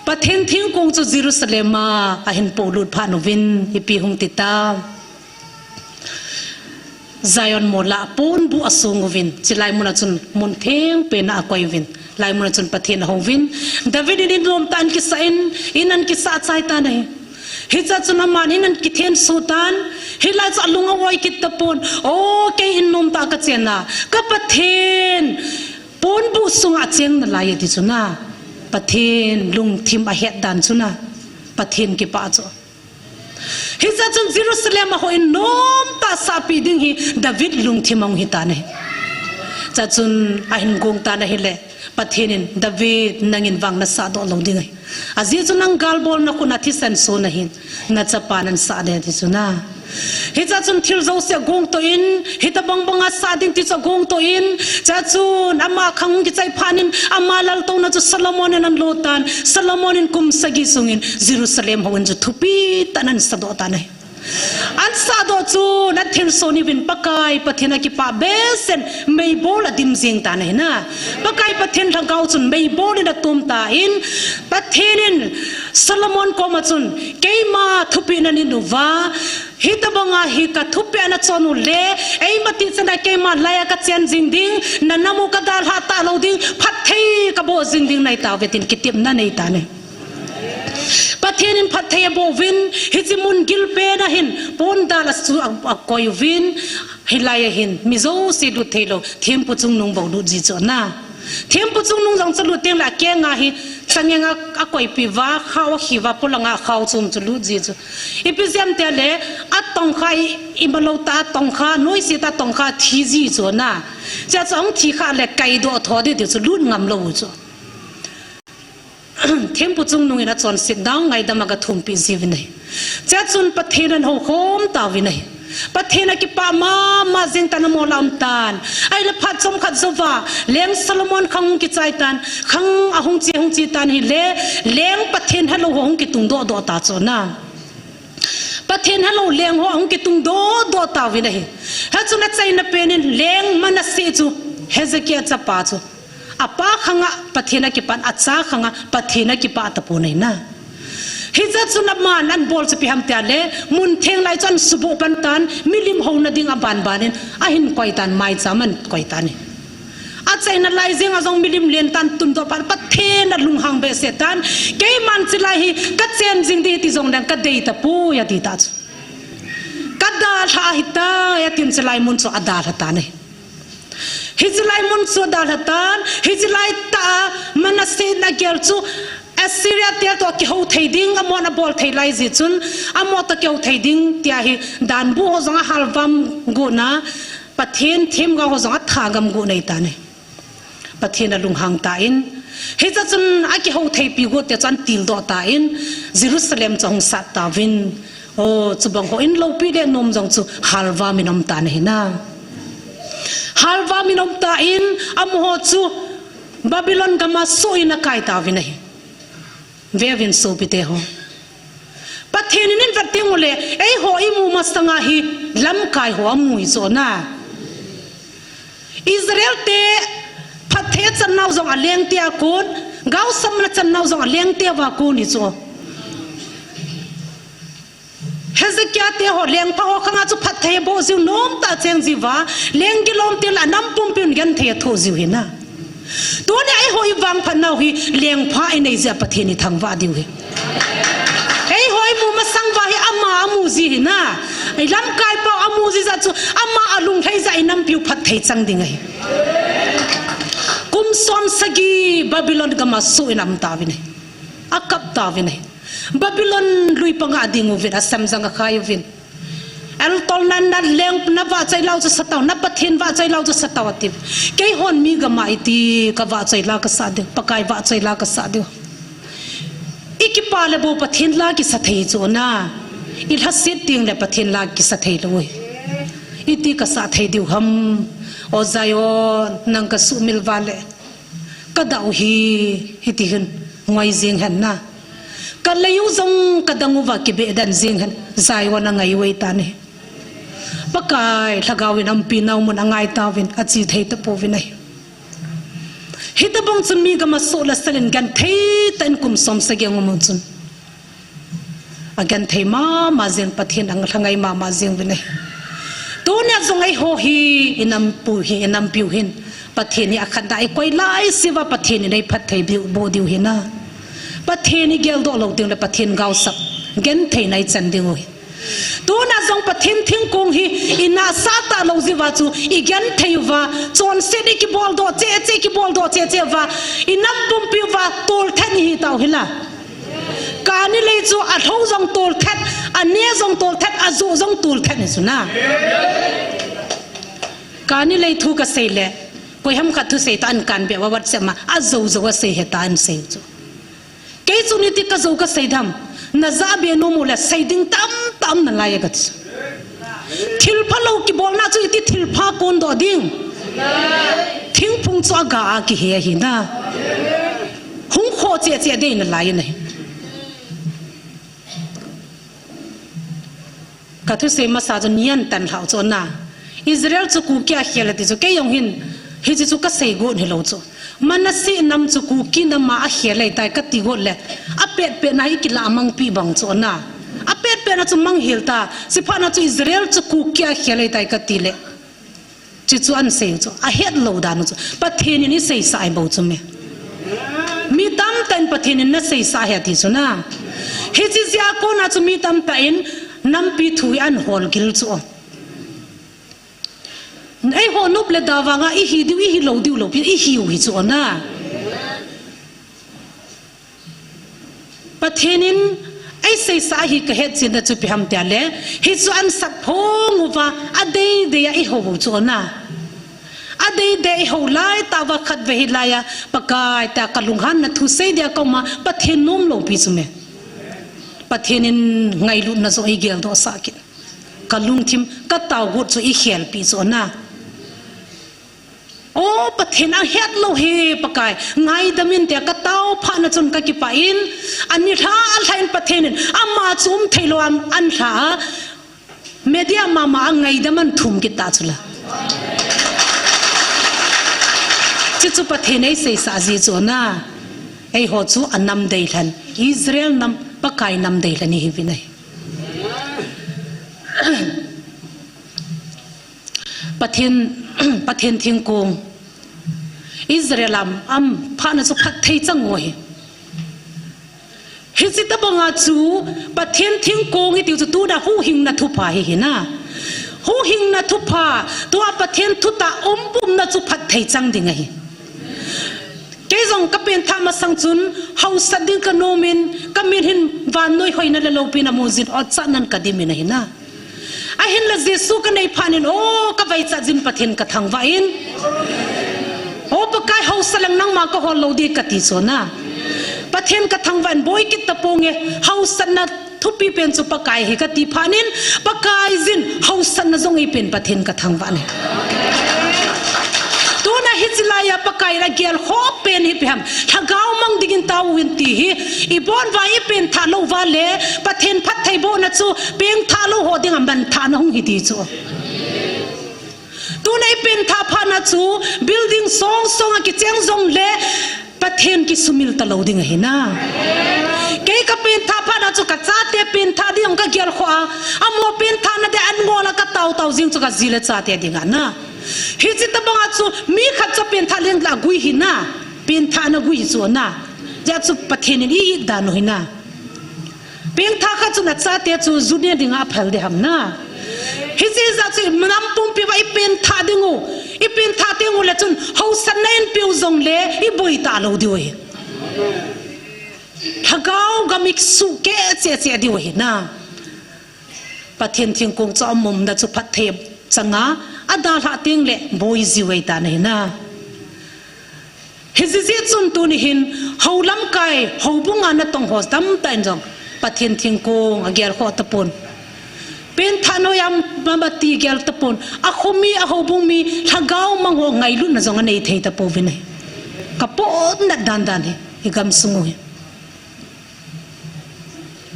Pathen thingkong chu Jerusalem a ahin polut phat uvin, ipi hung ti ta. Zion mol a ponbuh asong uvin, chulai mun a chun mun theng pen a akoi uvin, lai mun a chun Pathen ahou uvin, David in in lom tah in kisah in, in ahin kisah chai tan ahi. Hichea chun aman in ahin kithenso tan, hilai chu alung a-oi kit tapon, o, kei in nom tah a kachen a, ka Pathen ponbuh sunga acheng nalai ati chu na, Pathen lungthim ahet dan chu na, Pathen kipah chu. Hichea chun Jerusalem a houin nom tah a sahpeh ding hi David lungthim ahung hi tan ahi. Chea chun ahin gong tan ahile, Pathen in, David, nangin vang nasah doh lou ding ahi. Ajeh chu nang gal bolna khun a thisan so nahin, nachapan ahin sah ding ati chu na. Hichea chun thil jouse agongto in, hitobang banga sah ding ti chu agongto in, chea chun ama khang hung kichai phat in, ama laltouna chu Solomon in ahin lo tan, Solomon in kum sagi sungin Jerusalem houin chu thupi tah in ahin sah doh tan ahi. Ahin sah doh chun athilsoh uvin Pakai Pathen akipah behseh in meibol adim jing tan ahi na. Pakai Pathen lhagao chun meibol in atom tan, Pathen in Solomon koma chun, keima thupeh nanit uva, hitobanga hi kathupeh nachon u le, eima tijat a keima laiya kachen jing ding, nanam u kadalhah talou ding, phatthei kaboh jing ding nahi tauve tin kitepna anei tan ahi. Pathen in phatthei aboh uvin, hiche mun gilpen a hin pondal a chu a, akoi uvin, hilai a hin mi jouse lut theilou, thempu chungnung bou lut ji chu na. Thempu chungnung jong chu lut teng le akeng a hi, changeng a, akoipeh uva, khao akhi uva, polanga khao chom chu lut ji chu. Ipi jeh ham itile, atongkha i, imalou tah a tongkha, noise tah a tongkha thi ji chu na. Chea chu ahung thi khah le kaidoh tho ding ti chu lut ngam lou chu. Thempu chungnung in achonset ding ngaidam a kathumpeh jiuvin ahi. Chea chun Pathen ahin houkhom tauvin ahi. Pathen akipah mama jeng tan, amol a um tan. Ahile phat chomkhat jouva, leng Solomon khang hung kichai tan, khang ahung che, hung che tan ahile, leng Pathen helou ho ahung kitung doh doh ta chu na. Pathen helou leng ho ahung kitung doh doh tauvin ahi. Hichun achaina pen in leng Manasseh chu, Hezekiah chapa chu, apa khang a Pathen akipah, acha khang a Pathen akipah tapon ahi na. Hichea chun aman ahin bol chu ipi ham itile, mun theng lai chu ahin suboh pan tan, milim houna ding a banban in ahin koi tan, maicham ahin koi tan ahi. Achaina lai jeng a jong milim len tan, tundoh pan, Pathen alunghang behseh tan, keiman chulai hi kachen jing ding ti jongleng kadei tapoi ati ta chu. Kadalhah ahitai atin chulai mun chu adalha tan ahi. Hiche lai mun chu adalha tan, hiche lai tah a Manasseh in agel chu Assyria te toh kihou thei ding, amon abol thei lai jeh chun, amo toh kihou thei ding tia hi, danbu ho jong ahalvam got na, Pathen themgao ho jong athagam got ahi tan ahi. Pathen alunghang tan, hichea chun akihou theipi got tia chu ahin tildoh tan, Jerusalem chu ahung sat tauvin. O, chubang houin loupi le nom jong chu halvam in aum tan ahi na. Halvam in aum tan, amaho chu Babylon gam a soh in akai tauvin ahi. Veuvin sopite ho. Pathen in in vet teng ule, eiho imu masanga hi lamkai ho amu hi chu na. Israel te phatthei achan nau jong aleng te a kon, gaosamna chan nau jong aleng te uva kon hi chu. Hezekiah te ho lengpha ho khang a chu phatthei aboh jiu, nom tah a cheng jiuva, leng gilom teng le anam pumpi un genthei athoh jiu hi na. Tunia eiho ivangphat nau hi lengpha inei jeh a Pathen ithangvah diu hi. Eiho imu masang uva hi ama amu ji hi na. Ilamkai pau amu ji jeh a chu ama alunglhai jeh a inampiu phatthei chang ding ahi. Kum som sagi Babylon gam a soh in aum tauvin ahi. Akap tauvin ahi. Babylon lui panga ading uvin, asemjang akhai uvin. Eltolnan, na leng, na vahchoi la u chu sa tau, na Pathen vahchoi la u chu sa tau ati. Keihon mi gam a iti kavahchoi la kasah diu, Pakai vahchoi la kasah diu. Ikipah le bou Pathen la kisa thei chu na. Ilhaset teng le Pathen la kisa thei lou hi. Iti kasah thei diu ham. O Zion, nang kasuhmil uva le kadah u hi, hiti hin ngoi jing hen na. Kalei u jong kadang uva kibeh den jing hen, Zion angai u ahi tan ahi. Pakai lhagao in umpi nau mun angai tauvin, ache thei tapouvin ahi. Hitobang chun mi gam a soh le sal in genthei tah in kum som sagi a um un chun, agenthei mama jing, Pathen a lhangai mama jing uvin ahi. Tunia jong eiho hi, inampiu hi, inampiu hin Pathen hi akhat dah a ikoi laise uva Pathen in eiphatthei boh diu ahi na. Pathen igeldoh lou teng le Pathen gaosap, gentheina ichan diu ahi. Tuna jong Pathen thingkong hi inahsah talou jeh uva chu igenthei uva, chonset ikibol doh cheh cheh, ikibol doh cheh cheh uva, inam pumpi uva tolthat ihi tau hila. Kani lei chu alhou jong tolthat, ane jong tolthat, ajoh jong tolthat ahi chu na. Kani lei thu kasei le, koiham khat thusei tah in kanbeh uva WhatsApp ma, ajou jou asei hita asei chu. Kei chu niti kajou kasei dam, najah be nom u le sei ding tamtah um nalai e kati chu. Thilphalou kibolna chu iti thilpha kondoh ding. Thingphung chu aga a kihe ahi na. Hung khoh cheh cheh ding nalai e nahi. Kathusei masa chu nian tan lhau chu na. Israel chu Kuki a khel e ti chu, kei jong hin, hiche chu kasei got hilou chu. Manasseh nam chu Kuki nam a akhel ahitai kati got le, apetpet na hi kilah mang pi bang chu na. Apetpet na chu mang hel ta, chuphat na chu Israel chu Kuki a khel ahitai kati le. Chuchu asei chu, ahetlou dan chu. Pathen in eiseisah ahi bou chu me. Mi tamtah in Pathen in naseisah ahi ati chu na. Hiche jeh a kona chu mi tamtah in nampi thu hi ahol gil chu. Eiho nop le da vang a ihi diu, ihi lou diu lou pi, ihiu hi chu na. Pathen in eiseisah ahi kahet chetna chu ipi ham tia le, hichu asat phong uva, adeidei a ihou u chu na. Adeidei a ihou lai tah uva khatvei hilai a, Pakai tia kalunghanna thusei dia kaum a, Pathen nom lou pi chu me. Pathen in ngailutna jong eigeldoh sah kit. Kalungthim, katao got chu ikhelpi chu na. O Pathen, ahetlou hi Pakai, ngaidam in tia katao phat na chun kakipah in, ani lha lha in Pathen in, ama chu um theilou a, an lha a, media mama a ngaidam athum kit ta chu la. Chuchu Pathen eiseisah jeh chu na, eiho chu anam deilhen, Israel nam, Pakai nam deilhen ihiuvin ahi. Pathen, Pathen thingkong. Israel a um phat na chu phatthei chang u ahi. Hiche tobang a chu Pathen thingkong itiu chu tuna huhhingna thupha hi ahi na. Huhhingna thupha, tua Pathen thutah um umna chu phatthei chang ding ahi. Kei jong kapengthah masang chun hausat ding kanom in, kamit hin vannoi hoina le loupina amu jin, otchan nan kadim in ahi na. Ahinla Jesu kanei phat in, o, kavaichat jin Pathen kathangvah in. O Pakai, hausat leng nangma kahol lou ding kati chu na. Pathen kathangvah in, boi kit taponge, hausatna thupi pen chu Pakai ahi kati phat in, Pakai jin hausatna jong eipen Pathen kathangvah in ahi. Tuna hiche lai a Pakai in agelkhoh pen hi ipi ham, lhagao mang dingin taovin ti hi, ibon uva ipengthah lou uva le, Pathen phattheibohna chu pengthah lou ho dinga manthahna hung hi ti chu. Tuna ipengthah phat na chu building song song a kicheng jongle Pathen kisumil talou ding ahi na. Kei kapengthah phat na chu kachate pengthah ding kagelkhoh a, amaho pengthahna dia an ngol a katao tao jing chu kaji le chate dinga na. Hiche tobang a chu mi khat chu apengthah leng le agui ahi na. Pengthahna gui chu na. Hijeh chun Pathen in i-it dan u ahi na. Pengthah khat chun achate chu ju ne dinga aphal ding ham na. Hiche jeh a chu inam pumpi uva ipengthah ding u, ipengthah teng u le chun hausatna inpeu jongle iboi talou diu ahi. Lhagao gam isuh keh cheh cheh diu ahi na. Pathen thingkong chu aum umna chu phatthei chang a, adalhah teng le boi jiu ahitan ahi na. Hijeh chun tuni hin, hou lamkai, houbung a natong ho tamtah in jong, Pathen thingkong agelkhoh tapon. Pengthah noiya mama ti gel tapon. Akhomi, ahoubung mi, lhagao mang ho ngailutna jong anei thei tapouvin ahi. Kapotna dan dan hi, igamsung u hi.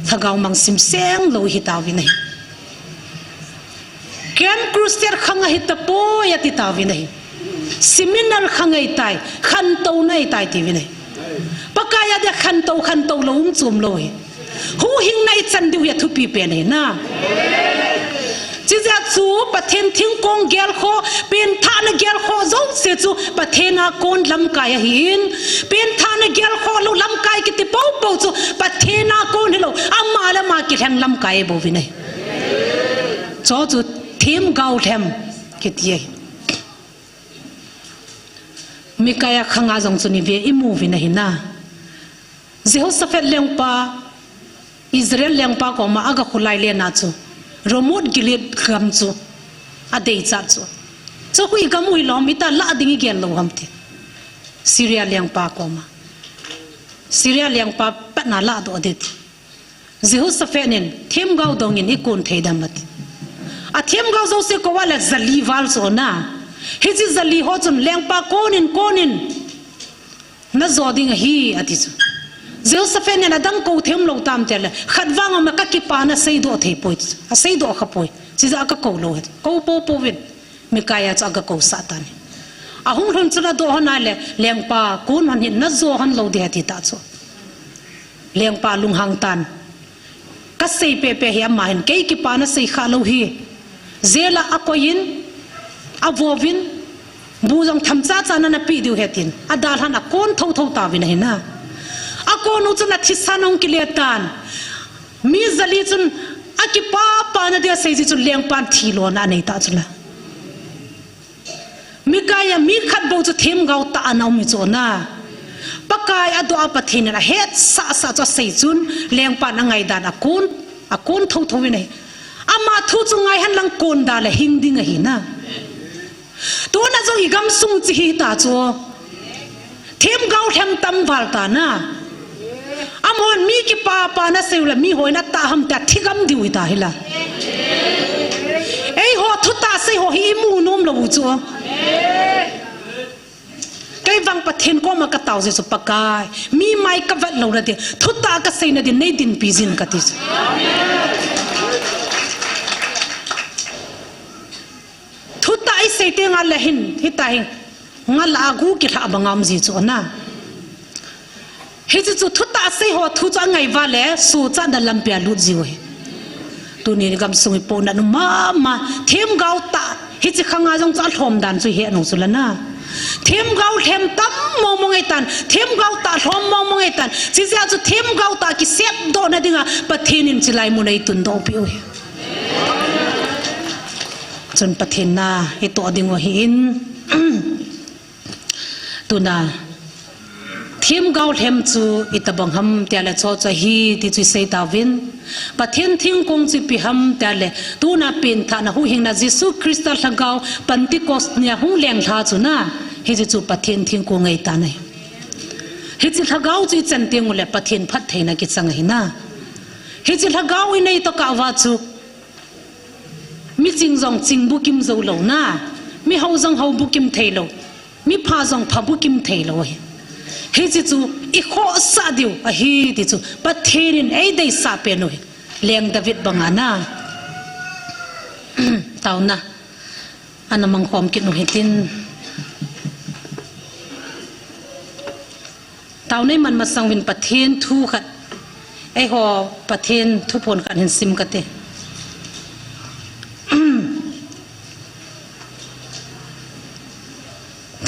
Lhagao mang simseng lou hitauvin ahi. Camp Crusade khang ahi tapoi ati tauvin ahi. Seminar kha ngei tai, khantou nei tai ti vin ahi. Pakai a dia khantou, khantou lou um chom lou hi. Huhhingna i chan diu hi a thupi pen ahi na. Chijeh chu Pathen thingkong gelkhoh, penthahna gelkhoh jouse chu Pathen a kon lamkai ahin, penthahna gelkhoh lou lamkai kiti poupou chu Pathen a kon hilou, ama le ama kilheng lamkai bouvin ahi. Chu chu themgao lhem kiti ahi. Micaiah khanga jong chu ni ve i mu uvin ahi na. Jehoshaphat lengpa, Israel lengpa koma aga kholai lena chu, Ramoth Gilead gam chu, adeichat chu. Chu khu i gam u hilou ham, ita lah ding i gel lou ham ti. Syria lengpa koma. Syria lengpa patna lah doh ding ti. Jehoshaphat in, themgao dongin i kon thei dem ati. A themgao jouse kou a le jali val chu na. Hiche jali ho chun lengpa konin, konin. Na jo ding ahi, ati chu. Jehoshaphat in adang kou thei um lou tam ti le, khat vang ama ka kipana seidoh thei poi chu. A seidoh kha poi. Chijeh a ka kou lou ahi. Kou poupou vin. Micaiah chu aga kousah tan ahi. Ahung lhun chun adoh hon a le, lengpa, kon hon hin na jo hon lou ding ahi ati ta chu. Lengpa lunghang tan. Ka sei pehpeh hi ama hin, kei kipana sei kha lou hi. Jail a akoi in, avo vin, bu jong tham chacha na napeh diu ahi tin. Adalhan akon thotho tauvin ahi na. Akon u chun athisan ahung kile tan. Mi jali chun akipapana dia sei ji chun lengpan thilona anei ta chu la. Micaiah mi khat bou chu themgao tah a ana um hi chu na. Pakai adoh a Pathen in ahetsah sah chu asei chun lengpan angaidan akon, akon thotho vin ahi. Ama thu chu ngai hen lang kon da le hing ding ahi na. Tuna jong i gamsung chi hi ta chu. Themgao lhem tam val ta na. Amahon mi kipapana sei u le mi hon atah ham tia thigam diu hi ta hi la. Eiho thutah sei ho hi i mu nom lou u chu. Kei vang Pathen koma ka tao jeh chu Pakai. Mi mai ka vet lou na ding. Thutah ka sei na ding nei dinpi jin kati chu. Thutah i sei teng a le hin, hita hi, ngal a gu kilha bang a um ji chu na. Hiche chu thutah sei ho thu chu angai va le, suhchatna lampi a lut ji u hi. Tuni gamsung i pohnat um mama, themgao tah, hiche khanga jong chu alhom dan chu i he nung chu la na. Themgao lhem tam mong mong ahi tan, themgao tah lhom mong mong ahi tan, chijeh a chu themgao tah kisepdoh na dinga, Pathen in chilai mun a eitundoh peh u hi. Chun Pathen na i toh ding u ahin. Tuna, themgao lhem chu itobang ham tia le chu chu ahi ti chu i sei tauvin. Pathen thingkong chu ipi ham tia le, tuna penthahna huhhingna Jesu Christa lhagao Pentecost nia hung lenglha chu na, hiche chu Pathen thingkong ahi tan ahi. Hiche lhagao chu i chan teng u le Pathen phattheina kichang ahi na. Hiche lhagao i nei tokah uva chu, mi ching jong ching bukim jou lou na, mi hao jong hao bukim thei lou, mi pha jong pha bukim thei lou ahi. Hiche chu i khohsah diu ahi ti chu Pathen in ei deisah pen u hi. Leng David banga na. Taona. Ana mangkhom kit u hitin. Taona i man masang uvin Pathen thu khat, eiho Pathen thuphon khat hin sim kate.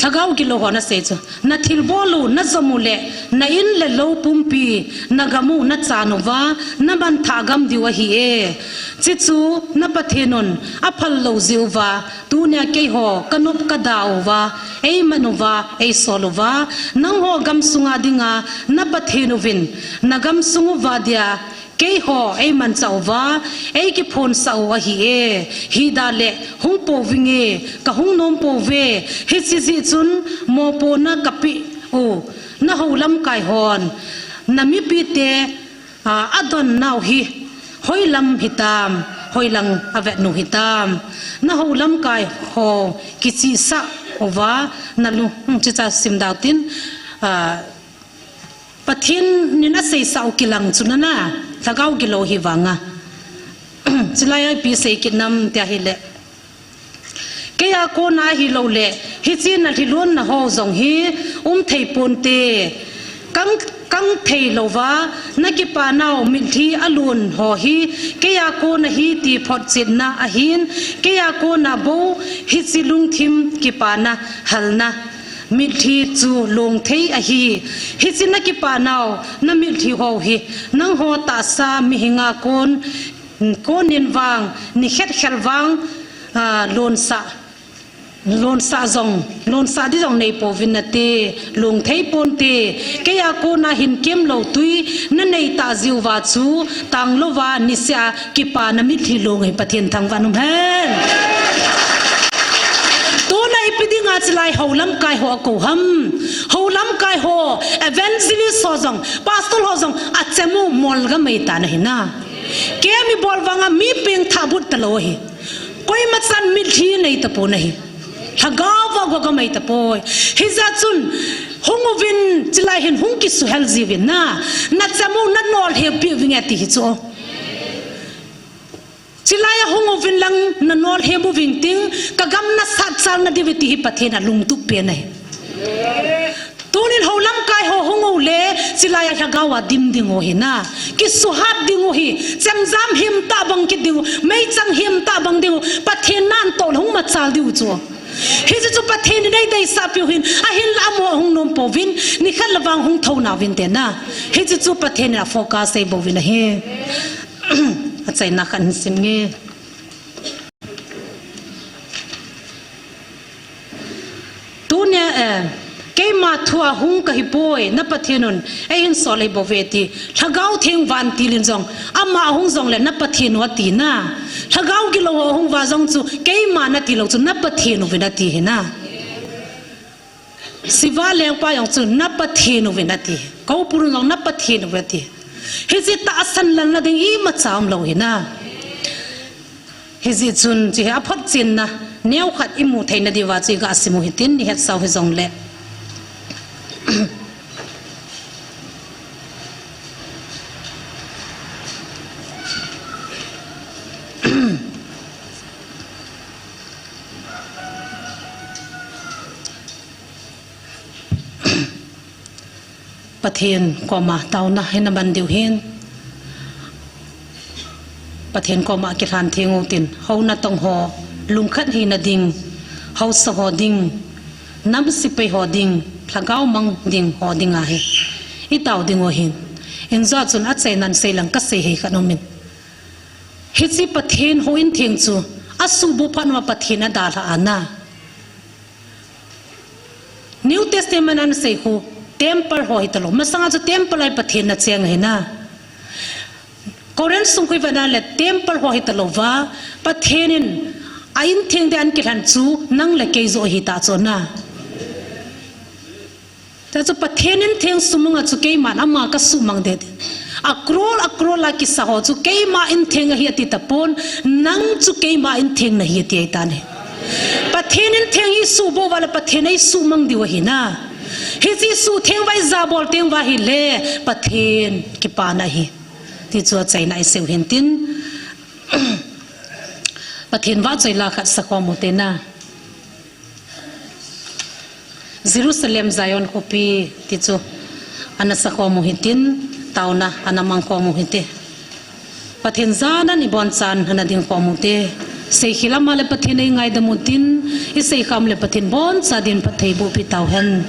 Lhagao gilou hon asei chu, na thilbol u, na jom u le, na in le lou pumpi, na gam u, na chan uva, na manthah gam diu ahi e. Chuche chu na Pathen un aphal lou jeh uva, tunia keiho, ka nop ka da uva, ei man uva, ei sol uva, nangho gamsunga dinga, na Pathen uvin, na gamsung uva dia, keiho, ei manchah uva, ei kiphonsah u ahi e, hida le, hung pouvinge, ka hung nom pouve, hiche jeh chun, mopohna ka peh u, na hou lamkai hon, na mipite, a, adon nau hi, hoilam hitam, hoilang avet nu hitam, na hou lamkai ho, kichihsah uva, na lu, hmm, chuche chu sim dau tin, a, Pathen in aseisah u kilang chu na na, lhagao gilou hi vanga. Chulai a ipi sei kit nam tia hile. Keia kona hilou le, Hiche nalhilonna ho jong hi umthei ponte. Kang, kang thei louva nakipanau mitlhi alon ho hi keija kona hi ti photchetna ahin, keija kona bou hiche lungthim kipana halna mitlhi chu long thei ahi. Hiche nakipanau namitlhi ho hi nangho tahsa mihinga kon, konin vang, nikhat khel vang, ah, lonsah, lonsah jong, lonsah di jong neipouvin nate, long thei ponte. Keija kona hin kemlou tui nanei tah jeh uva chu tanglouva nisea kipana mitlhi long hi Pathen thangvah in umhen. Tuna ipi dinga chulai houlamkai ho akou ham? Houlamkai ho, evangelist ho jong, pastor ho jong, achemu molgam ahitan ahina. Kei mi bol vanga mi pengthah but talou ahi. Koimachan mitlhi nei tapon ahi. Lhagao va gogam ahi tapoi. Hijeh chun hung uvin, chulai hin hung kisuhel jiuvin na. Nachemu nanolhepeh uvin ati hi chu. Chulai a hung uvin lang nanolhem uvin tin, kagam nasatchalna diu ti hi Pathen alungtup pen ahi. Tunin houlamkai ho hung ule, chulai a lhagao a dim diu hina. Kisuhat diu hi, chemjam himtah bang kit diu, meichang himtah bang diu, Pathen nan toh hung machal diu chu. Hiche chu Pathen in eideisah piu hin, ahinla amaho hung nom pouvin, nikhat le vang hung thou nauvin te na. Hiche chu Pathen in afocus sei bouvin ahi. Achaina khat hin sim nge. Tunia, eh, keima thua hung kahi poi, na Pathen un, eihin sol ei bouve ti. Lhagao Theng vantil in jong, ama hung jongle na Pathen u ati na. Lhagao gilou ho hung uva jong chu, keima nati lou chu, na Pathen uvin ati hina. Shiva lengpa jong chu na Pathen uvin ati. Kaupurun jong na Pathen uvin ati. Hiche tahsan lalna ding imacha umlou hina. Hijeh chun hiche hi aphotchenna neokhat imu theina diuva chu iga simu hitin, nihetsau hijongle. Pathen koma taona hina man diu hin. Pathen koma kilhan theng utin, hou natong ho, lungkhat hina ding, haosa ho ding, nam sepai ho ding, lhagao mang ding ho ding ahi. Itao diu hin. Injo chun achainan seilang kasei hei khat umin. Hiche Pathen houin theng chu, asuhboh phat uva Pathen adalha ana. New Testament a nasei khu, temple ho hitalou. Masanga chu temple a hi Pathen nacheng ahina. Corinth sung khu ivet na le temple ho hitalouva, Pathen in a intheng dia ahin kilhen chu, nang le kei joh ahita chu na. Tua chu Pathen intheng sumanga chu keiman ama kasuhmang dede. A crore, a crore a kisa ho chu keima intheng ahi ati tapon, nang chu keima intheng nahi ati ahitan ahi. Pathen intheng hi suhboh uva le Pathen eisuhmang diu ahina. Hiche suhtheng uva ijabol teng uva ahile, Pathen kipana ahi. Ti chu achaina iseiu hintin. Pathen vahchoi la khat sakhom ute na. Jerusalem Zion khopi ti chu ana sakhom u hitin, taona ana mangkhom u hite. Pathen jana ibonchauvin ana dingkhom ute. Seikhel a le Pathen eingaidam utin, iseikhah le Pathen boncha din phatthei bohpi tauhen.